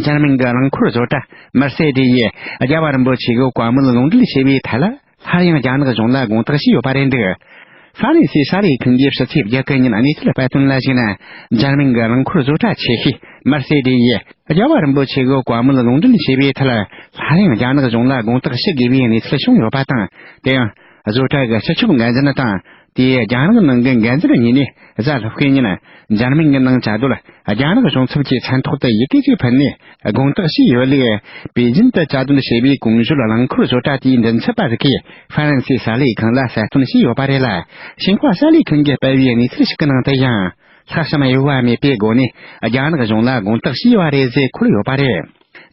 འཇར་མན་གྱི་རླངས་འཁོར་བཟོ་གྲྭ་མར་སེ་ཌི་ཡིས་རྒྱལ་བ་རིན་པོ་ཆེ་གི་བཀའ་མོལ་ལུང་འདྲེན་བྱས་པའི་ཐད་ལ། སླར་ཡང་རྒྱ་ནག་གཞུང་ལ་དགོངས་དག་བྱས་ཡོད་པ་རེད་འདུག་ཧྥ་རན་སིའི་གསར་ལས་ཁང་གིས་ཕྱི་ཚེས་བརྒྱད་གི་ཉིན་གནས་ཚུལ་སྤེལ་དོན་ལ་གཞིགས་ན། འཇར་མན་གྱི་རླངས་འཁོར་བཟོ་གྲྭ་ཆེ་ཤོས་མར་སེ་ཌི་ཡིས་རྒྱལ་བ་རིན་པོ་ཆེ་གི་བཀའ་མོལ་ལུང་འདྲེན་བྱས་པའི་ཐད། སླར་ཡང་རྒྱ་ནག་གཞུང་ལ་དགོངས་དག་ཞུ་དགོས་པའི་གནས་ཚུལ་བྱུང་ཡོད་པ་དང་། དེ་ཡང་བཟོ་གྲྭ་གི་སྤྱི་ཁྱབ་འགན་འཛིན་དང་། དེས་རྒྱ་ནག་ནང་གི་འགན་འཛིན་གཉིས་ནས་གཟའ་ལྷག་པའི་ཉིན་འཇར་མན་གྱི་ནང་བཅའ་སྡོད་རྒྱ་ནག་གཞུང་ཚབ་ཀྱི་མཚན་ཐོག་ཏུ་ཡི་གེ་ཅིག་ཕུལ་ནས་དགོངས་དག་ཞུས་ཡོད་ལུགས། པེ་ཅིན་དུ་བཅའ་སྡོད་བྱས་པའི་གོང་བརྗོད་རླངས་འཁོར་བཟོ་གྲྭ་དེའི་མགྲིན་ཚབ་པ་ཞིག་གིས་ཧྥ་རན་སིའི་གསར་ལས་ཁང་ལ་གསལ་སྟོན་བྱས་ཡོད་པ་རེད་ལ། ཤིན་ཧྭ་གསར་ལས་ཁང་གིས་སྤེལ་བའི་གནས་ཚུལ་ཞིག་གི་ནང་དུ་ཡང་། ལྷག་བསམ་གཡོ་བ་མེད་པའི་སྒོ་ནས་རྒྱ་ནག་གཞུང་ལ་དགོངས་དག་ཞུས་པ་རེད་ཅེས་འཁོད་ཡོད་པ་རེད།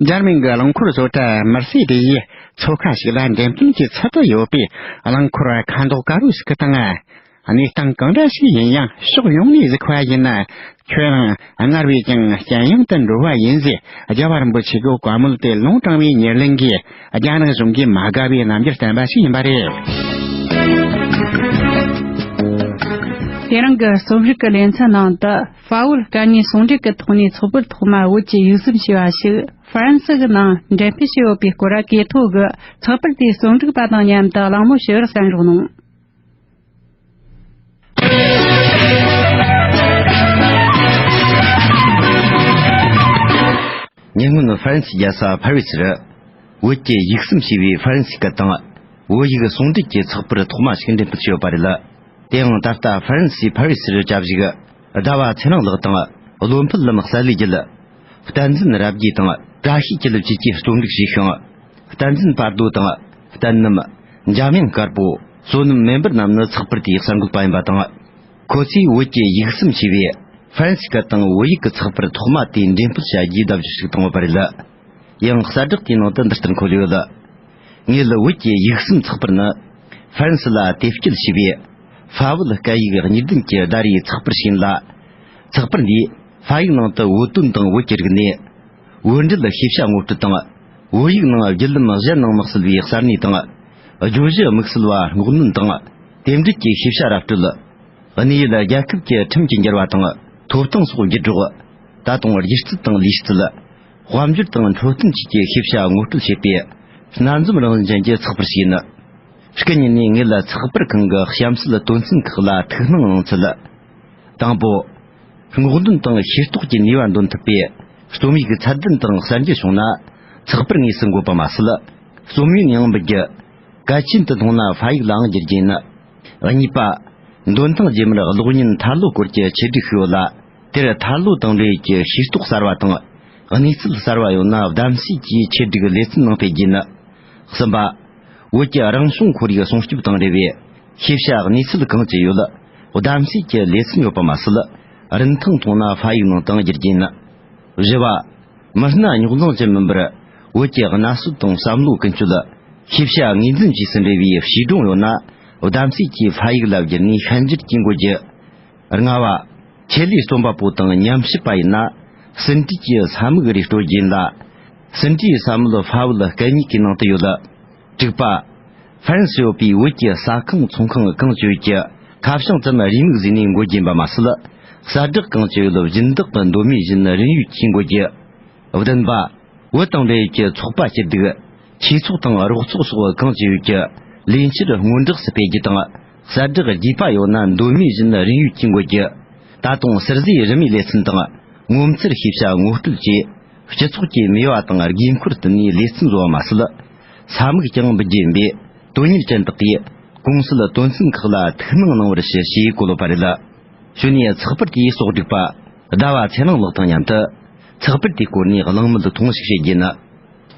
འཇར་མན་གྱི་རླངས་འཁོར་བཟོ་གྲྭ་མར་སེ་ཌི་ཡིས་མཚོ་ཁ་ཞིག་ལ་འགྲེམས་སྟོན་གྱི་ཚུལ་དུ་ཡོད་པའི་རླངས་འཁོར་ཁ་མདོག་དཀར་པོ་ཞིག་གི་སྟེང་། གནས་སྟངས་གང་འདྲ་ཞིག་ཡིན་ཡང་ཕྱོགས་ཡོངས་ནས་གཟིགས་པ་ཡིན་ན། ཁྱོད་རང་སྔར་བས་ཀྱང་དཀྱེལ་ཡངས་དུ་འགྲོ་བ་ཡིན་ཟེར། རྒྱལ་བ་རིན་པོ་ཆེ་གི་བཀའ་མོལ་དེ་ལུང་དྲངས་པའི་ཉེར་ལེན་གྱིས་རྒྱ་ནག་གཞུང་གིས་མ་དགའ་བའི་རྣམ་འགྱུར་བསྟན་པ་ཞིག་ཡིན་པ་རེད། དེ་རིང་གི་རྩོམ་རིག་གི་ལེ་ཚན་ནང་དུ། ཧྥ་བོད་དཀའ་ངལ་ཟུང་འབྲེལ་གྱི་ཐོག་ནས་ཚོགས་པར་ཐོག་མ་བོད་ཀྱི་ཡིག་གཟུགས་ཞེས་པ་ཞིག་ཧྥ་རན་སི་གི་ནང་འགྲེམས་སྤེལ་བྱས་ཡོད་པའི་སྐོར། གེ་ཐོ་གིས་ཚོགས་པར་དེའི་རྩོམ་སྒྲིག་པ་དང་མཉམ་དུ་གླེང་མོལ་ཞུ་བར་གསན་རོགས་གནང་། ཉེ་སྔོན་ཧྥ་རན་སིའི་རྒྱལ་ས་ཕ་རི་སི་རུ། བོད་ཀྱི་ཡིག་གཟུགས་ཞེས་པའི་ཧྥ་རན་སི་སྐད་དང་། བོད་ཡིག་ཟུང་འབྲེལ་གྱི་ཚགས་པར་ཐོག་མ་ཞིག་འགྲེམས་སྤེལ་བྱས་ཡོད་པ་རེད། དེའང་ད་ལྟ་ཧྥ་རན་སིའི་ཕ་རི་སིར་བཅའ་བཞུགས་ཟླ་བ་ཚེ་རིང་ལགས་དང་བློ་འཕེལ་ལམ་གསལ་ལེ་བརྒྱུད། བསྟན་འཛིན་རབ་རྒྱས་དང་བཀྲ་ཤིས་ཀྱི་ལུགས་བཅས་ཀྱིས་རྩོམ་སྒྲིག་བྱས་ཤིང་། བསྟན་འཛིན་བར་དོ་དང་བསྟན་རྣམ། འཇམ་དབྱངས་དཀར་པོ། བསོད་ནམས་སྨན་པ་རྣམས་ནི་ཚགས་པར་དེའི་གསར་འགོད་པ་ཡིན་པ་དང་། ཁོ་ཚོས་བོད་ཀྱི་ཡིག་གསུམ་ཞེས་པའི་ཧྥ་རན་སི་སྐད་དང་བོད་ཡིག་གི་ཚགས་པར་ཐོག་མ་དེ་འགྲེམས་སྤེལ་བྱ་རྒྱུའི་བརྡ་བརྒྱུད་ཞིག་བཏང་ཡོད་པ་རེད། ཡང་གསལ་བསྒྲགས་དེའི་ནང་དུ་འདི་ལྟར་འཁོད་ཡོད། ངེད་བོད་ཀྱི་ཡིག་གསུམ་ཚགས་པར་ནི་ཧྥ་རན་སི་ལ་དེབ་སྐྱེལ་བྱས་པའི་ཧྥ་བོད་སྐད་ཡིག་གཉིས་ལྡན་གྱི་ཟླ་རེའི་ཚགས་པར་ཞིག་ཡིན་ལ། ཚགས་པར་འདིས་ཧྥ་ཡིག་ནང་དུ་བོད་དོན་དང་བོད་ཀྱི་རིག་གནས། བོད་འབྲེལ་ཤེས་བྱ་ངོ་སྤྲོད་དང་། བོད་ཡིག་ནང་བརྒྱུད་ལམ་གཞན་ནང་དམིགས་བསལ་བའི་གསར་གནས་དང་། བརྗོད་གཞི་དམིགས་བསལ་བ་སྔོག་འདོན་དང་། དེ་འབྲེལ་གྱི་ཤེས་བྱ་ར་སྤྲོད། གནས་ཡུལ་རྒྱལ་ཁབ་ཀྱི་ཁྲིམས་ཀྱི་འགྱུར་བ་དང་ཐོབ་ཐང་སོགས་བརྒྱུད་སྒྲོག་ད་དུང་སྒྱུ་རྩལ་དང་ལུས་རྩལ། དཔལ་འབྱོར་དང་འཕྲོད་བསྟེན་བཅས་ཀྱི་ཤེས་བྱ་ངོ་སྤྲོད་བྱེད་པའི་སྣ་འཛོམས་རང་བཞིན་ཅན་གྱི་ཚགས་པར་ཞིག་ཡིན། སྐུ་ཉིད་ནས་ངེད་ལ་ཚགས་པར་ཁང་གི་གཤམ་གསལ་དོན་ཚན་ཁག་ལ་ཐུགས་སྣང་གནང་ཚུལ། དང་པོ། སྔོག་འདོན་དང་ཤེས་རྟོགས་ཀྱི་ནུས་པ་འདོན་ཐུབ་པའི་རྩོམ་ཡིག་ཚད་ལྡན་དང་གསར་འགྱུར་བྱུང་ན་ཚགས་པར་དངོས་སུ་འགོད་པ་མ་ཟད། རྩོམ་ཡོན་ཡང་མི་རྒྱུ། གལ་ཆེན་དུ་མཐོང་ན་ཧྥ་ཡིག་ལའང་བསྒྱུར་རྒྱུ་ཡིན། གཉིས་པ། འདོན་ཐེངས་རྗེས་མར་གློག་བརྙན་ཐར་ལོ་སྐོར་གྱི་ཆེད་སྒྲིག་ཞིག་ཡོད་ལ། དེར་ཐར་ལོ་དང་འབྲེལ་ཡོད་ཀྱི་ཤེས་རྟོགས་གསར་བ་དང་གནས་ཚུལ་གསར་བ་ཡོད་ན་གདམ་གསེས་ཀྱིས་ཆེད་སྒྲིག་ལེ་ཚན་ནང་སྤེལ་རྒྱུ་ཡིན། གསུམ་པ། བོད་ཀྱི་རང་བྱུང་ཁོར་ཡུག་སྲུང་སྐྱོབ་དང་འབྲེལ་བའི་ཤེས་བྱ་གནས་ཚུལ་གང་ཅི་ཡོད་གདམ་གསེས་ཀྱི་ལེ་ཚན་ཡོད་པ་མ་ཟད། རིན་ཐང་མཐོང་ན་ཧྥ་ཡིག་ནང་དུ་བསྒྱུར་རྒྱུ་ཡིན། བཞི་བ། མི་སྣ་རྙོག་འཛིང་ཅན་མིན་པར་བོད་ཀྱི་གནའ་སྲོལ་དང་བསམ་བློ་ཀུན་སྤྱོད། ཤེས་བྱ་ངོས་འཛིན་བཅས་སུ་འབྲེལ་བའི་བྱིས་སྒྲུང་ཡོད་ན་གདམ་གསེས་ཀྱིས་ཧྥ་ཡིག་ལ་བསྒྱུར་ནས་ཤན་སྦྱར་གྱིས་འགོད་རྒྱུ། ལྔ་བ། ཆེད་ལས་རྩོམ་པ་པོ་དང་ཉམས་ཞིབ་པ་ཡིན་ན་ཟིན་བྲིས་ཀྱི་ས་མིག་རེ་སྤྲོད་རྒྱུ་ཡིན་ལ། ཟིན་བྲིས་ས་མིག་ཧྥ་བོད་སྐད་གཉིས་ཀྱི་ནང་དུ་ཡོད། དྲུག་པ། ཧྥ་རན་སི་ཡོད་པའི་བོད་ཀྱི་ཟ་ཁང་ཚོང་ཁང་གང་ཅི་ཡོད་ཀྱི་ཁ་བྱང་ཙམ་རེའུ་མིག་བཟོས་ནས་འགོད་རྒྱུ་ཡིན་པ་མ་ཟད། གསལ་བསྒྲགས་གང་ཅི་ཡོད་སྦྱིན་བདག་གི་མདོ་མེད་བཞིན་རིན་ཡོད་ཀྱིས་འགོད་རྒྱུ། བདུན་པ། བོད་དང་འབྲེལ་ཡོད་ཀྱི་ཚོགས་པ་སྐྱིད་སྡུག་ཆོས་ཚོགས་དང་རོགས་ཚོགས་སོགས་གང་ཅི་ཡོད་ཀྱི་ལས་འཆར་སྔོན་འགྲོགས་སུ་སྤེལ་རྒྱུ་དང་། གསལ་བསྒྲགས་རྒྱས་པ་ཡོད་ན་མདོ་མེད་བཞིན་རིན་ཡོད་ཀྱིས་འགོད་རྒྱུ། ད་དུང་ཟུར་བཟོས་རིན་མེད་ལེ་ཚན་དང་ངོ་མཚར་ཤེས་བྱ་ངོ་སྤྲོད་བཅས་སྤྱི་ཚོགས་ཀྱི་མེས་པ་དང་དགོས་མཁོར་བསྟུན་ནས་ལེ་ཚན་བཟོ་བ་མ་ཟད། ས་མིག་ཀྱང་འབུལ་རྒྱུ་ཡིན་པས་དོན་གཉེར་ཅན་དག་གིས་གོང་གསལ་དོན་ཚན་ཁག་ལ་ཐུགས་སྣང་གནང་བར་ཞུ་ཞེས་བཀོད་ཡོད་པ་རེད། གཞུག་ནས་ཚགས་པར་དེའི་གསོག་སྒྲིག་པ་ཟླ་བ་ཚེ་རིང་ལགས་དང་མཉམ་དུ་ཚགས་པར་དེའི་སྐོར་ནས་གླེང་མོལ་ཐུང་ཞིག་བྱེད་རྒྱུ་ཡིན།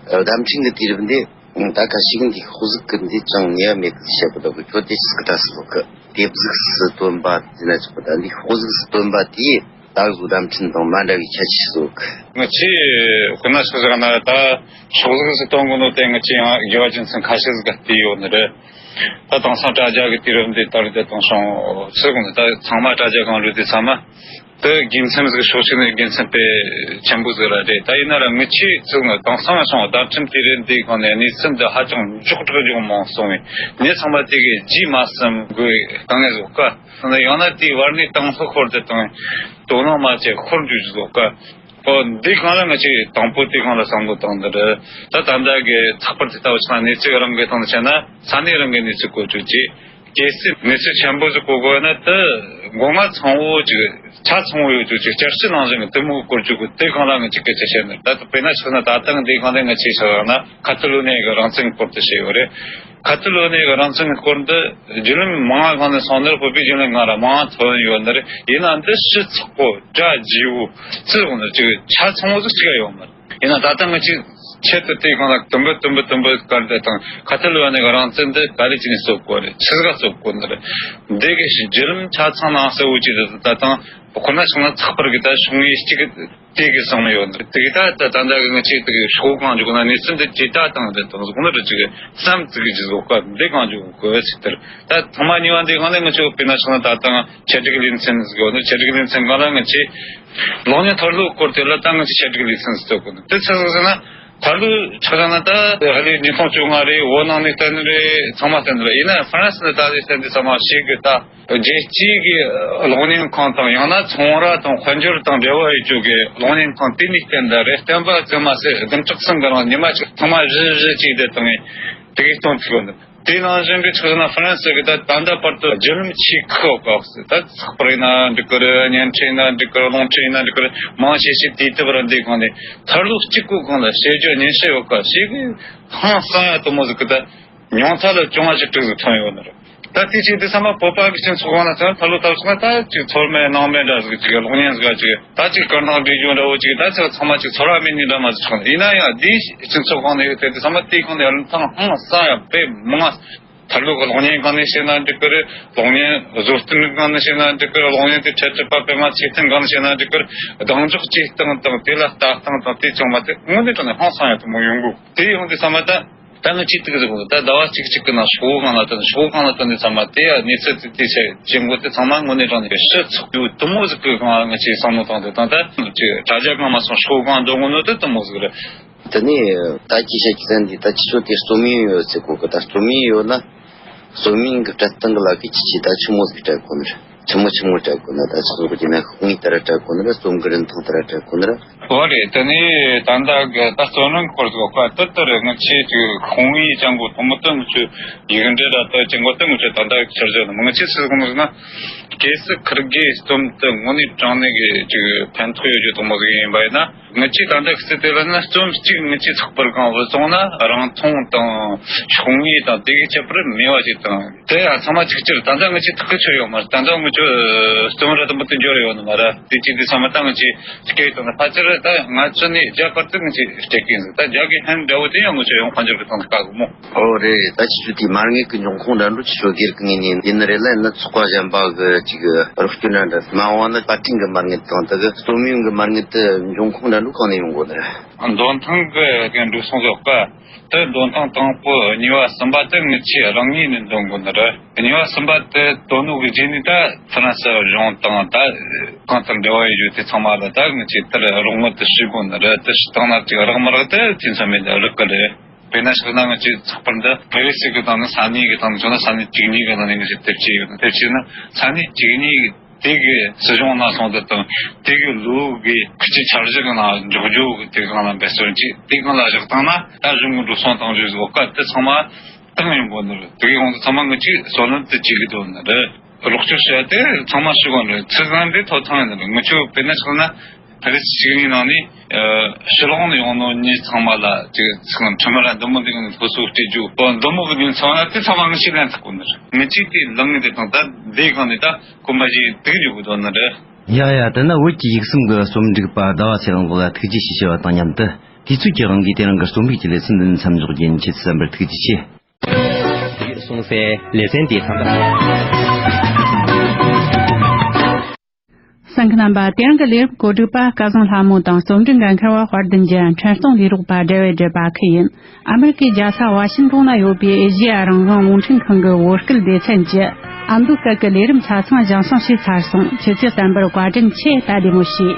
བརྡ་འཕྲིན་གྱི་དུས་རབས་འདི་ད་ག་ཞིག་འདི་ཤོག་གཟུགས་ཀྱི་འདི་ཅང་ཉེ་བ་མེད་གི་བཤད་པ་ལོག་གི་ཁྱོད་དེ་ཆི་ཟིག་ད་སི་ལོག་གི་དེབ་གཟུགས་སུ་སྟོན་པ་འདི་ན་ཆོག་གི་ད་འདི་ཤོག་གཟུགས་སུ་སྟོན་པ་དེ་ད་གཟུགས་བརྡ་འཕྲིན་དང་མ་འདྲ་བའི་ཁྱད་ཆོས་ཟིག་ཡོད་གི། ང་ཆེ་དཔེར་ན་ཆི་ཟིག་ན་ད་ཤོག་གཟུགས་སུ་སྟོན་གོ་ནོ་དེ་ང་ཆེ་ཡང་དགེ་བ་རྒྱུ་མཚན་ཁ་ཤས་ཟིག་བལྟས་ཡོད་ནི་རེད། ད་དེང་སང་དྲ་རྒྱ་གི་དུས་རབས་འདི་ལྟར་དེ་དེང་སང་ཆི་ཟིག་ན་ད་ཚང་མ་དྲ་རྒྱ་སྒང་རུ་དེ་ཚང་མ། དེ་དགེ་མཚན་ཟིག་ཕྱོགས་གཅིག་ནས་དགེ་མཚན་དཔེ་ཆེན་པོ་ཟིག་ར་རེད། ད་ཡིན་ན་ར་ངི་ཆོས་ཚུགས་ནས་དེང་སང་སོང་བརྡ་འཕྲིན་དེ་རེད། འདི་གང་ནས་གནས་ཚུལ་འདི་ཧ་ཅང་མགྱོགས་དྲགས་མགྱོགས་མང་སོང་བས་ངས་ཚང་མ་དེ་གི་རྗེས་མ་བསམ་དགོས་དཀའ་ངལ་ཟིག་ག་ཡང་ན་དེའི་བར་ནས་དང་ལྷག་ཤོར་དེ་དང་དོ་སྣང་མ་བྱས་ཤོར་འཇུག་ཟིག་ག་ཨོ་འདི་གང་ལ་ང་ཆོས་དང་པོ་དེ་གང་ལ་བསམ་བློ་བཏང་འདི་རེད། ད་ད་ལྟ་གི་ཚགས་པར་དེ་ལྟ་བུ་ཆ་ན་གནས་ཚུལ་རང་གི་སྟེང་དུ་བྱས་ན་ས་གནས་རང་གི་གནས་ཚུལ་བཀོད་སྤྱོད་བྱས། གལ་སྲིད་གནས་ཚུལ་ཆེན་པོ་ཟིག་གོ་དགོས་ན་དེ་མགོ་མ་ཚང་བོ་ཅིག་ཆ་ཚང་བོ་ཡོད་ཅིག་ཅིག་བསྐྱར་ཞིབ་ནང་བཞིན་གྱི་དེ་མོ་སྐོར་ཅིག་གི་དེ་གང་ལ་ངས་ཅིག་སྐད་ཆ་བཤད་ནི་ད་དཔེར་ན་ཆགས་ན་ད་ལྟ་འདི་གང་ལ་ངས་ཆེ་ཆགས་ན་ཁ་ཐུ་ལོ་ནས་གི་རང་བཙན་སྐོར་དུ་བཤད་ཡོད་རེད། ཁ་ཐུ་ལོ་ནས་གི་རང་བཙན་སྐོར་འདི་བརྒྱུད་ལམ་མང་བ་གང་ནས་སོང་ནི་རེད། བོད་པའི་བརྒྱུད་ལམ་གང་ལ་མང་བ་ཐོན་ཡོད་ནི་རེད། ཡིན་ན་འདི་ཞིབ་ཚགས་པོ་གྲ་རྒྱས་བོ་ཚུལ་འོང་ནི་ཅིག་ཆ་ཚང་བོ་ཟིག་ཅིག་ཡོད་མ་རེད། ཡིན་ན་ད་ལྟ་ང་ཅིག་ཆེད་དུ་དེའི་སྒང་ལ་དུམ་བུ་དུམ་བུ་དུམ་བུ་བཀར་འདི་དང་ཁ་ཐུ་ལོ་ནས་རང་བཙན་འདི་ག་རེ་བྱས་ནས་རྩོད་དགོས་རེད། ཆི་ཟིག་ག་རྩོད་དགོས་ནི་རེད། འདི་གི་བརྒྱུད་ལམ་ཆ་ཚང་ནང་གསལ་བོ་ཅིག་འདི་ད་དང་ཁོ་ན་ཆགས་ན་ཚགས་པར་གི་ད་ཤོག་ངོས་གཅིག་གི་དེ་གི་བསམ་ཡོད་ནི་རེད། དེ་གི་ད་ད་ད་ད་གི་ང་ཅིག་དེ་གི་ཤོག་གང་འཇུག་ན་གནས་ཚུལ་འདི་ཇི་ལྟ་དང་འདི་དང་ཟོག་ནི་རེད། ཅིག་བསམ་ཙི་གི་ཇི་ཟོག་ག་འདི་གང་འཇུག་དགོས་ཟེར་དེར་ད་ཐོག་མ་གཉིས་པ་འདི་གང་ལས་ང་ཅིག་དཔེར་ན་ཆགས་ན་ད་དང་ཆེད་སྒྲིག་ལེ་ཚན་ཟིག་ཡོད་ནི། ཆེད་སྒྲིག་ལེ་ཚན་གང་ལ་ང་ཅིག་གློག་བརྙན་ཐར་ལོའི་སྐོར་དེ་ལ་ད་ང་ཅིག་ཆེད་སྒྲིག་ལེ་ཚན་ཟིག་བཙུགས་གོ་ནི། དེ་ཆི་ཟིག་ཟེར་ན་ཐར་ལོའི་ཆ་བཞག་ན་ད་ཧ་ལས་ཉིས་སྟོང་བཅོ་ལྔ་རེད། བོད་ནང་ནས་བསྟན་རེད། ཚང་མ་བསྟན་རེད། ཡིན་ན་ཧྥ་རན་སི་ནས་ད་ལས་བསྟན་དེ་ཚང་མ་ཤེས་གི་ད་རྒྱལ་སྤྱིའི་གི་གློག་བརྙན་ཁང་དང་ཡང་ན་ཚོང་ར་དང་དཔལ་འབྱོར་དང་འབྲེལ་བ་ཡོད་ཅོག་གི་གློག་བརྙན་ཁང་དེ་ནས་བསྟན་ད་རེད། བསྟན་པ་ཚང་མ་ཟེར་བདུན་ཕྲག་གསུམ་གི་རིང་ཉི་མ་གཅིག་ཐེངས་མ་བཞི་བཞི་གཅིག་དེ་བཏང་ངས་དེ་གའི་སྟོན་ཐུབ་ཡོད་འདུག་དེ་ནང་བཞིན་གྱི་ཆི་ཟེར་ན་ཧྥ་རན་སི་གི་ད་ད་ལྟ་བར་དུ་བརྒྱུད་ལམ་ཆེ་ཁག་ག་ཟེར་ད་ཚགས་པར་ཡིན་ན་འགྲིག་གི་རེད། བརྙན་འཕྲིན་ཡིན་ན་འགྲིག་གི་རེད། རླུང་འཕྲིན་ཡིན་ན་འགྲིག་གི་རེད། མང་ཆེ་ཤོས་དུས་དེབ་ར་འདི་གང་ནས་ཐར་ལོ་གཅིག་པོ་གང་ལ་བཤད་རྒྱུ་སྙན་ཞུ་ཡོད་ག་ཞེས་གི་ཧང་སང་ཡ་དུ་མོ་ཟིག་གི་ད་ ཉུང་མཐའ་ལ་བཅོ་ལྔ་བཅུ་དྲུག་ཟིག་ཐོན་ཡོད་ནི་རེད། ད་དེ་ཅིག་དེ་ཚང་མ་བོད་པ་གི་སྤྱི་ཚོགས་ཁང་ལ་ཚང་ཕར་ལོག་ལྟ་སོང་ན། ད་ཅིག་ཚོར་མེད་སྣང་མེད་འདྲ་ཟིག་ཅིག་གློག་བརྙན་ཟིག་ཅིག་ད་ཅིག་དཀར་ནག་བགྲེས་ལྗོངས་འདྲ་བོ་ཅིག་ད་ཚང་ཚང་མ་ཅིག་ཚོར་བ་མེད་ནི་འདྲ་མ་ཟིག་ཆགས་ནི། ཡིན་ན་ཡང་དེའི་སྤྱི་ཚོགས་ཁང་ནས་ཡོད་དེ་དེ་ཚང་མ་དེའི་ཁང་ནས་རིན་ཐང་ཧང་སང་ཡང་དཔེ་མང་ང་། ཐར་ལུགས་ཀྱི་གློག་བརྙན་སྒང་ནས་བཤད་ན་འགྲིག་གི་རེད། གློག་བརྙན་བཟོ་སྐྲུན་སྒང་ནས་བཤད་ན་འགྲིག་གི་རེད། གློག་བརྙན་དེ་འཕྲེད་འཕྲེད་པ་པད་མ་ཚེ་བརྟན་སྒང་ནས་བཤད་ན་འགྲིག་གི་རེད། གདེང་འཇོག་བྱེད་སྟངས་དང་དེ་ལ་ལྟ་སྟངས་དང་དེ་ཚང་མ་དེ་དངོས་གནས་དྲང་ནས་ཧང་སང་ཡང་དེ་མོ་ཡོང་གི། དེ་ཡོང་དུས་ཚང་མ་ད་ད་ངས་ཅིག་ཏུ་གི་ཟེར་གོ། ད་ཟླ་བ་གཅིག་གཅིག་གི་ནང་ཤོག་གུ་སྒང་ལ་ད་ཤོག་གུ་སྒང་ལ་ད་ནི་ཚང་མ་དེ་ཡ་གནས་ཚུལ་དེ་དེ་བཤད་བྱེད་འགོ་དེ་ཚང་མ་དངོས་གནས་དྲང་ནས་ཕྱི་ཚོགས་པའི་དེ་མོ་ཟིག་གི་སྒང་ལ་ངས་ཅིག་བསམ་བློ་བཏང་དེ་དང་། ད་ཅིག་དྲ་རྒྱ་སྒང་མ་སོང་ཤོག་གུ་སྒང་འགྲོ་གོ་ནོ་དེ་དེ་མོ་ཟིག་རེད། དེ་ནས་ད་ཅི་བཤད་ཀྱི་ཟེར་ན། འདི་ད་ཁྱེད་ཚོ་དེ་རྩོམ་ཡིག་ཡོད་ཟེར་གོ་གི། ད་རྩོམ་ཡིག་ཡོད་ན། རྩོམ་ཡིག་གི་སྤྲད་སྟངས་གི་ལ་ཁི་ཁྱེད་ཀྱིས་ད་ཆི་མོ་ཟིག་སྤྲད་གོ་ནི་རེད། ཆི་མོ་ཆི་མོ་སྤྲད་གོ་ནི་རེད། ད་ཆི་ཟིག་གི་ན་ཤོག་ངོས་ལྟར་སྤྲད་གོ་ནི་རེད། རྩོམ་གི་རིན་ཐང་ལྟར་སྤྲད་གོ་ནི་རེད། འོ་རེད། དེ་ནས་ད་ལྟ་གི་ད་རྩོམ་རིག་སྐོར་ཟིག་ག་དེ་ལྟར་ངེད་ཆོས་ཀྱི་ཤོག་ངོས་ཅང་གོ་དེ་མོ་དེ་ངེད་ཆོས་ཡིག་འབྲུ་ར་དེ་ཅང་གོ་དེ་ངེད་ཆོས་ད་ལྟ་གི་ཆར་བཞག་ནི་མི། ངེད་ཆོས་སུ་གོ་ནི་ཟིག་ན། གལ་སྲིད་ཁིར་གེའི་རྩོམ་དེ་དངོས་གནས་དྲང་གནས་ཀྱི་ཅིག་ཕན་ཐོགས་ཡོད་རྒྱུ་དེ་མོ་ཟིག་ཡིན་པ་ཡིན་ན། ངེད་ཆོས་ད་ལྟ་ཁི་སི་དེ་ལ་ན་རྩོམ་གཅིག་ངེད་ཆོས་ཚགས་པར་སྒང་བུད་སོང་ན་རིན་ཐང་དང་ཤོག་ངོས་དང་དེ་གི་ཁྱད་པར་མེད་པ་ཅིག་དང་། དེ་ཡང་ཚང་མ་གཅིག་གྱུར། ད་ལྟ་ངེད་ཆོས་ཐག་གི་ཆོད་ཡོད་མ་རེད། ད་ལྟ་ངེད་ཆོས་རྩོམ་ར་དུམ་བུ་དུ་འབྱོར་ཡོད་ནི་མ་རེད། དེ་གཅིག་དེ་ཚང་མ་ད་ངེད་ཆོས་སྐད་དང་ཕལ་ཆེར་ད་ང་ཚོ་ནས་བརྒྱ་བར་དུ་ངེད་ཆོས་སྤྲད་གི་ཡིན་ཟིག་ད་རྒྱ་གི་ཧན་འདྲ་བོ་དེ་ཡང་ངེད་ཆོས་ཡང་དཔལ་འབྱོར་གི་སྟེང་དུ་བཀག་གི་མོ། ཨོ་རེད། ད་ཁྱེད་ཚོ་དེའི་མ་དངུལ་གི་འབྱུང་ཁུངས་འདྲ་འགྲོ་ཁྱེད་ཚོ་སྒེར་གི་ངོས་ནས་ཡིན་ནི་རེད་ལ། ཡིན་ན་ཚོགས་པ་གཞན་པ་གི་ཅིག་རོགས་སྐྱོར་འདྲ་འདྲ་མ་འོངས་ན་པར་སྐྲུན་གི་མ་དངུལ་དང་དེ་གི་རྩོམ་ཡོང་གི་མ་དངུལ་དེ་འབྱུང་ཁུངས་འདྲ་འགྲོ་གང་ནས་ཡོང་དགོས་ནི་རེད། འདོན་ཐེངས་གི་འགྲོ་སོང་ཟོག་ག་དེ་འདོན་ཐེངས་དང་པོ་གཉིས་པ་གསུམ་པ་དེ་ངེད་ཆོས་རང་ངོས་ནས་འདོན་དགོས་ནི་རེད། གཉིས་པ་གསུམ་པ་དེ་དོ་ནོ་གི་རྗེས་ནས་ད་ཧྥ་རན་སི་གཞུང་དང་ད་གང་ལྟར་འབྲེལ་བ་ཡོད་རྒྱུ་དེ་ཚང་མ་ལ་ད་ངེད་ཆོས་དེར་རོགས་དངུལ་དེ་ཞུ་དགོས་ནི་རེད། དེ་ཞུ་སྟངས་ན་ཅིག་རག་མི་རག་དེ་དུས་མཚམས་མེད་རག་གི་རེད། དཔེར་ན་ཆགས་ན་ང་ཚོའི་ཚགས་པར་འདི་ཕེ་རི་སི་གི་སྟེང་ནས་ས་གནས་ཀྱི་སྟེང་ནས་བྱུང་ན་ས་གནས་བཅུ་གཉིས་ཀྱི་ནང་ནས་ང་ཚོས་དེབ་སྐྱེལ་ཡོད། དེབ་སྐྱེལ་ན་ས་གནས་བཅུ་གཉིས་དེ་གི་སྲིད་གཞུང་ནང་སོང་དེ་དང་དེ་གི་ལོ་གི་ཁུ་ཆུ་འཆར་གཞི་གི་ནང་འཇོག་རྒྱུ་གི་དེ་སྒང་ལ་འབད་བརྩོན་བྱས། དེ་སྒང་ལ་བཞག་བཏང་ན་ད་གཞུང་གི་འགྲོ་སོང་གཏོང་རྒྱུ་ཟིག་ག་དེ་ཚང་མ་བཏང་ཡོང་གོ་ནི་རེད། དེ་གི་དབང་དུ་ཚང་མ་ང་ཚོས་སྲོལ་ལམ་དེ་བྱེད་གི་འདུག་ནི་རེད། རོགས་སྐྱོར་བྱས་ཏེ་ཚང་མ་ཞུ་གོ་ནི་རེད། ཚིག་ཟིན་དེ་ཐོབ་ཐང་ཡིན་ནི་རེད། ང་ཚོས་དཔེར་ན་ཆགས་ན། ཕ་རི་སི་གཅིག་གཉིས་ནང་ནས་ཕྱི་ལོགས་ནས་ཡོང་ནོ་མྱི་ཚང་མ་ལ་ཅིག་ཚང་ཁྲིམས་ར་འདི་མོ་འདི་གི་སློབ་གསོ་སྤྲད་རྒྱུ་པོ་འདི་མོ་གི་ནས་ཚང་ན་དེ་ཚང་མ་ངེད་ཆོས་ལན་ཐག་གོ་ནི་རེད། ངེད་ཆོས་དེ་ལངས་ནས་དེ་དང་ད་འདི་གང་ནས་ད་གོམ་པ་ཞིག་དུག་འཇུག་གི་འདུག་ནི་རེད། ཡ་ཡ། དེ་ན་བོད་ཀྱི་ཡིག་གསུམ་གི་རྩོམ་སྒྲིག་པ་ཟླ་བ་ཚེ་རིང་ལགས་ལ་ཐུགས་རྗེ་ཆེ་ཞུ་བ་དང་མཉམ་དུ། དུས་ཚོད་ཀྱི་དབང་གིས་དེ་རིང་གི་རྩོམ་རིག་གི་ལེ་ཚན་འདི་ནས་མཚམས་འཇོག་རྒྱུ་ཡིན། ཁྱེད་ཚོ་གསན་པར་ཐུགས་རྗེ་ཆེ། དེ་ཡོད་གསུངས་སའི་ལེ་ཚན་དེ་དང་། གསན་མཁན་རྣམ་པ། དེ་རིང་གི་ལས་རིམ་གོ་སྒྲིག་པ་སྐལ་བཟང་ལྷ་མོ་དང་རྩོམ་སྒྲིག་འགན་འཁུར་བ་དཔལ་ལྡན་རྒྱལ། འཕྲིན་གཏོང་ལས་རོགས་པ་སྒྲ་བའི་སྒྲོལ་པ་ཁུ་ཡིན། ཨ་མེ་རི་ཀའི་རྒྱལ་ས་ཝ་ཤིན་ཏོན་ན་ཡོད་པའི་ཨེ་ཤེ་ཡ་རང་དབང་རླུང་འཕྲིན་ཁང་གི་བོད་སྐད་སྡེ་ཚན་གྱི་ཨ་མདོའི་སྐད་ཀྱི་ལས་རིམ་ཆ་ཚང་རྒྱང་སྲིང་བྱས་ཚར་སོང་། ཁྱེད་ཚོས་བསྟན་པར་བཀའ་དྲིན་ཆེ། ད་བདེ་མོ་བྱོས།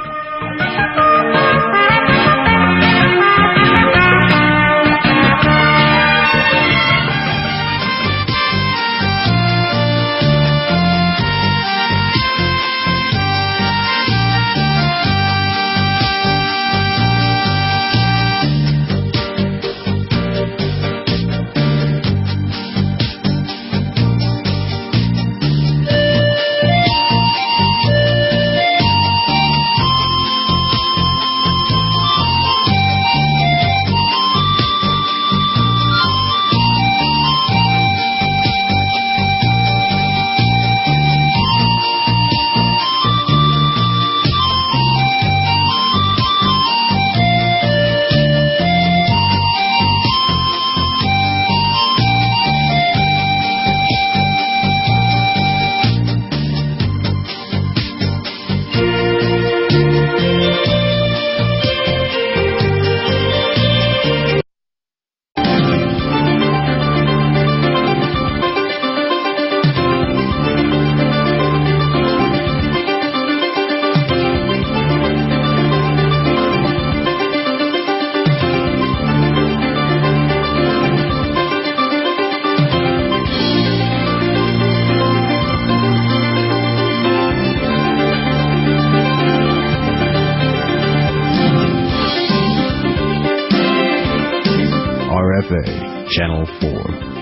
R F A, Channel four.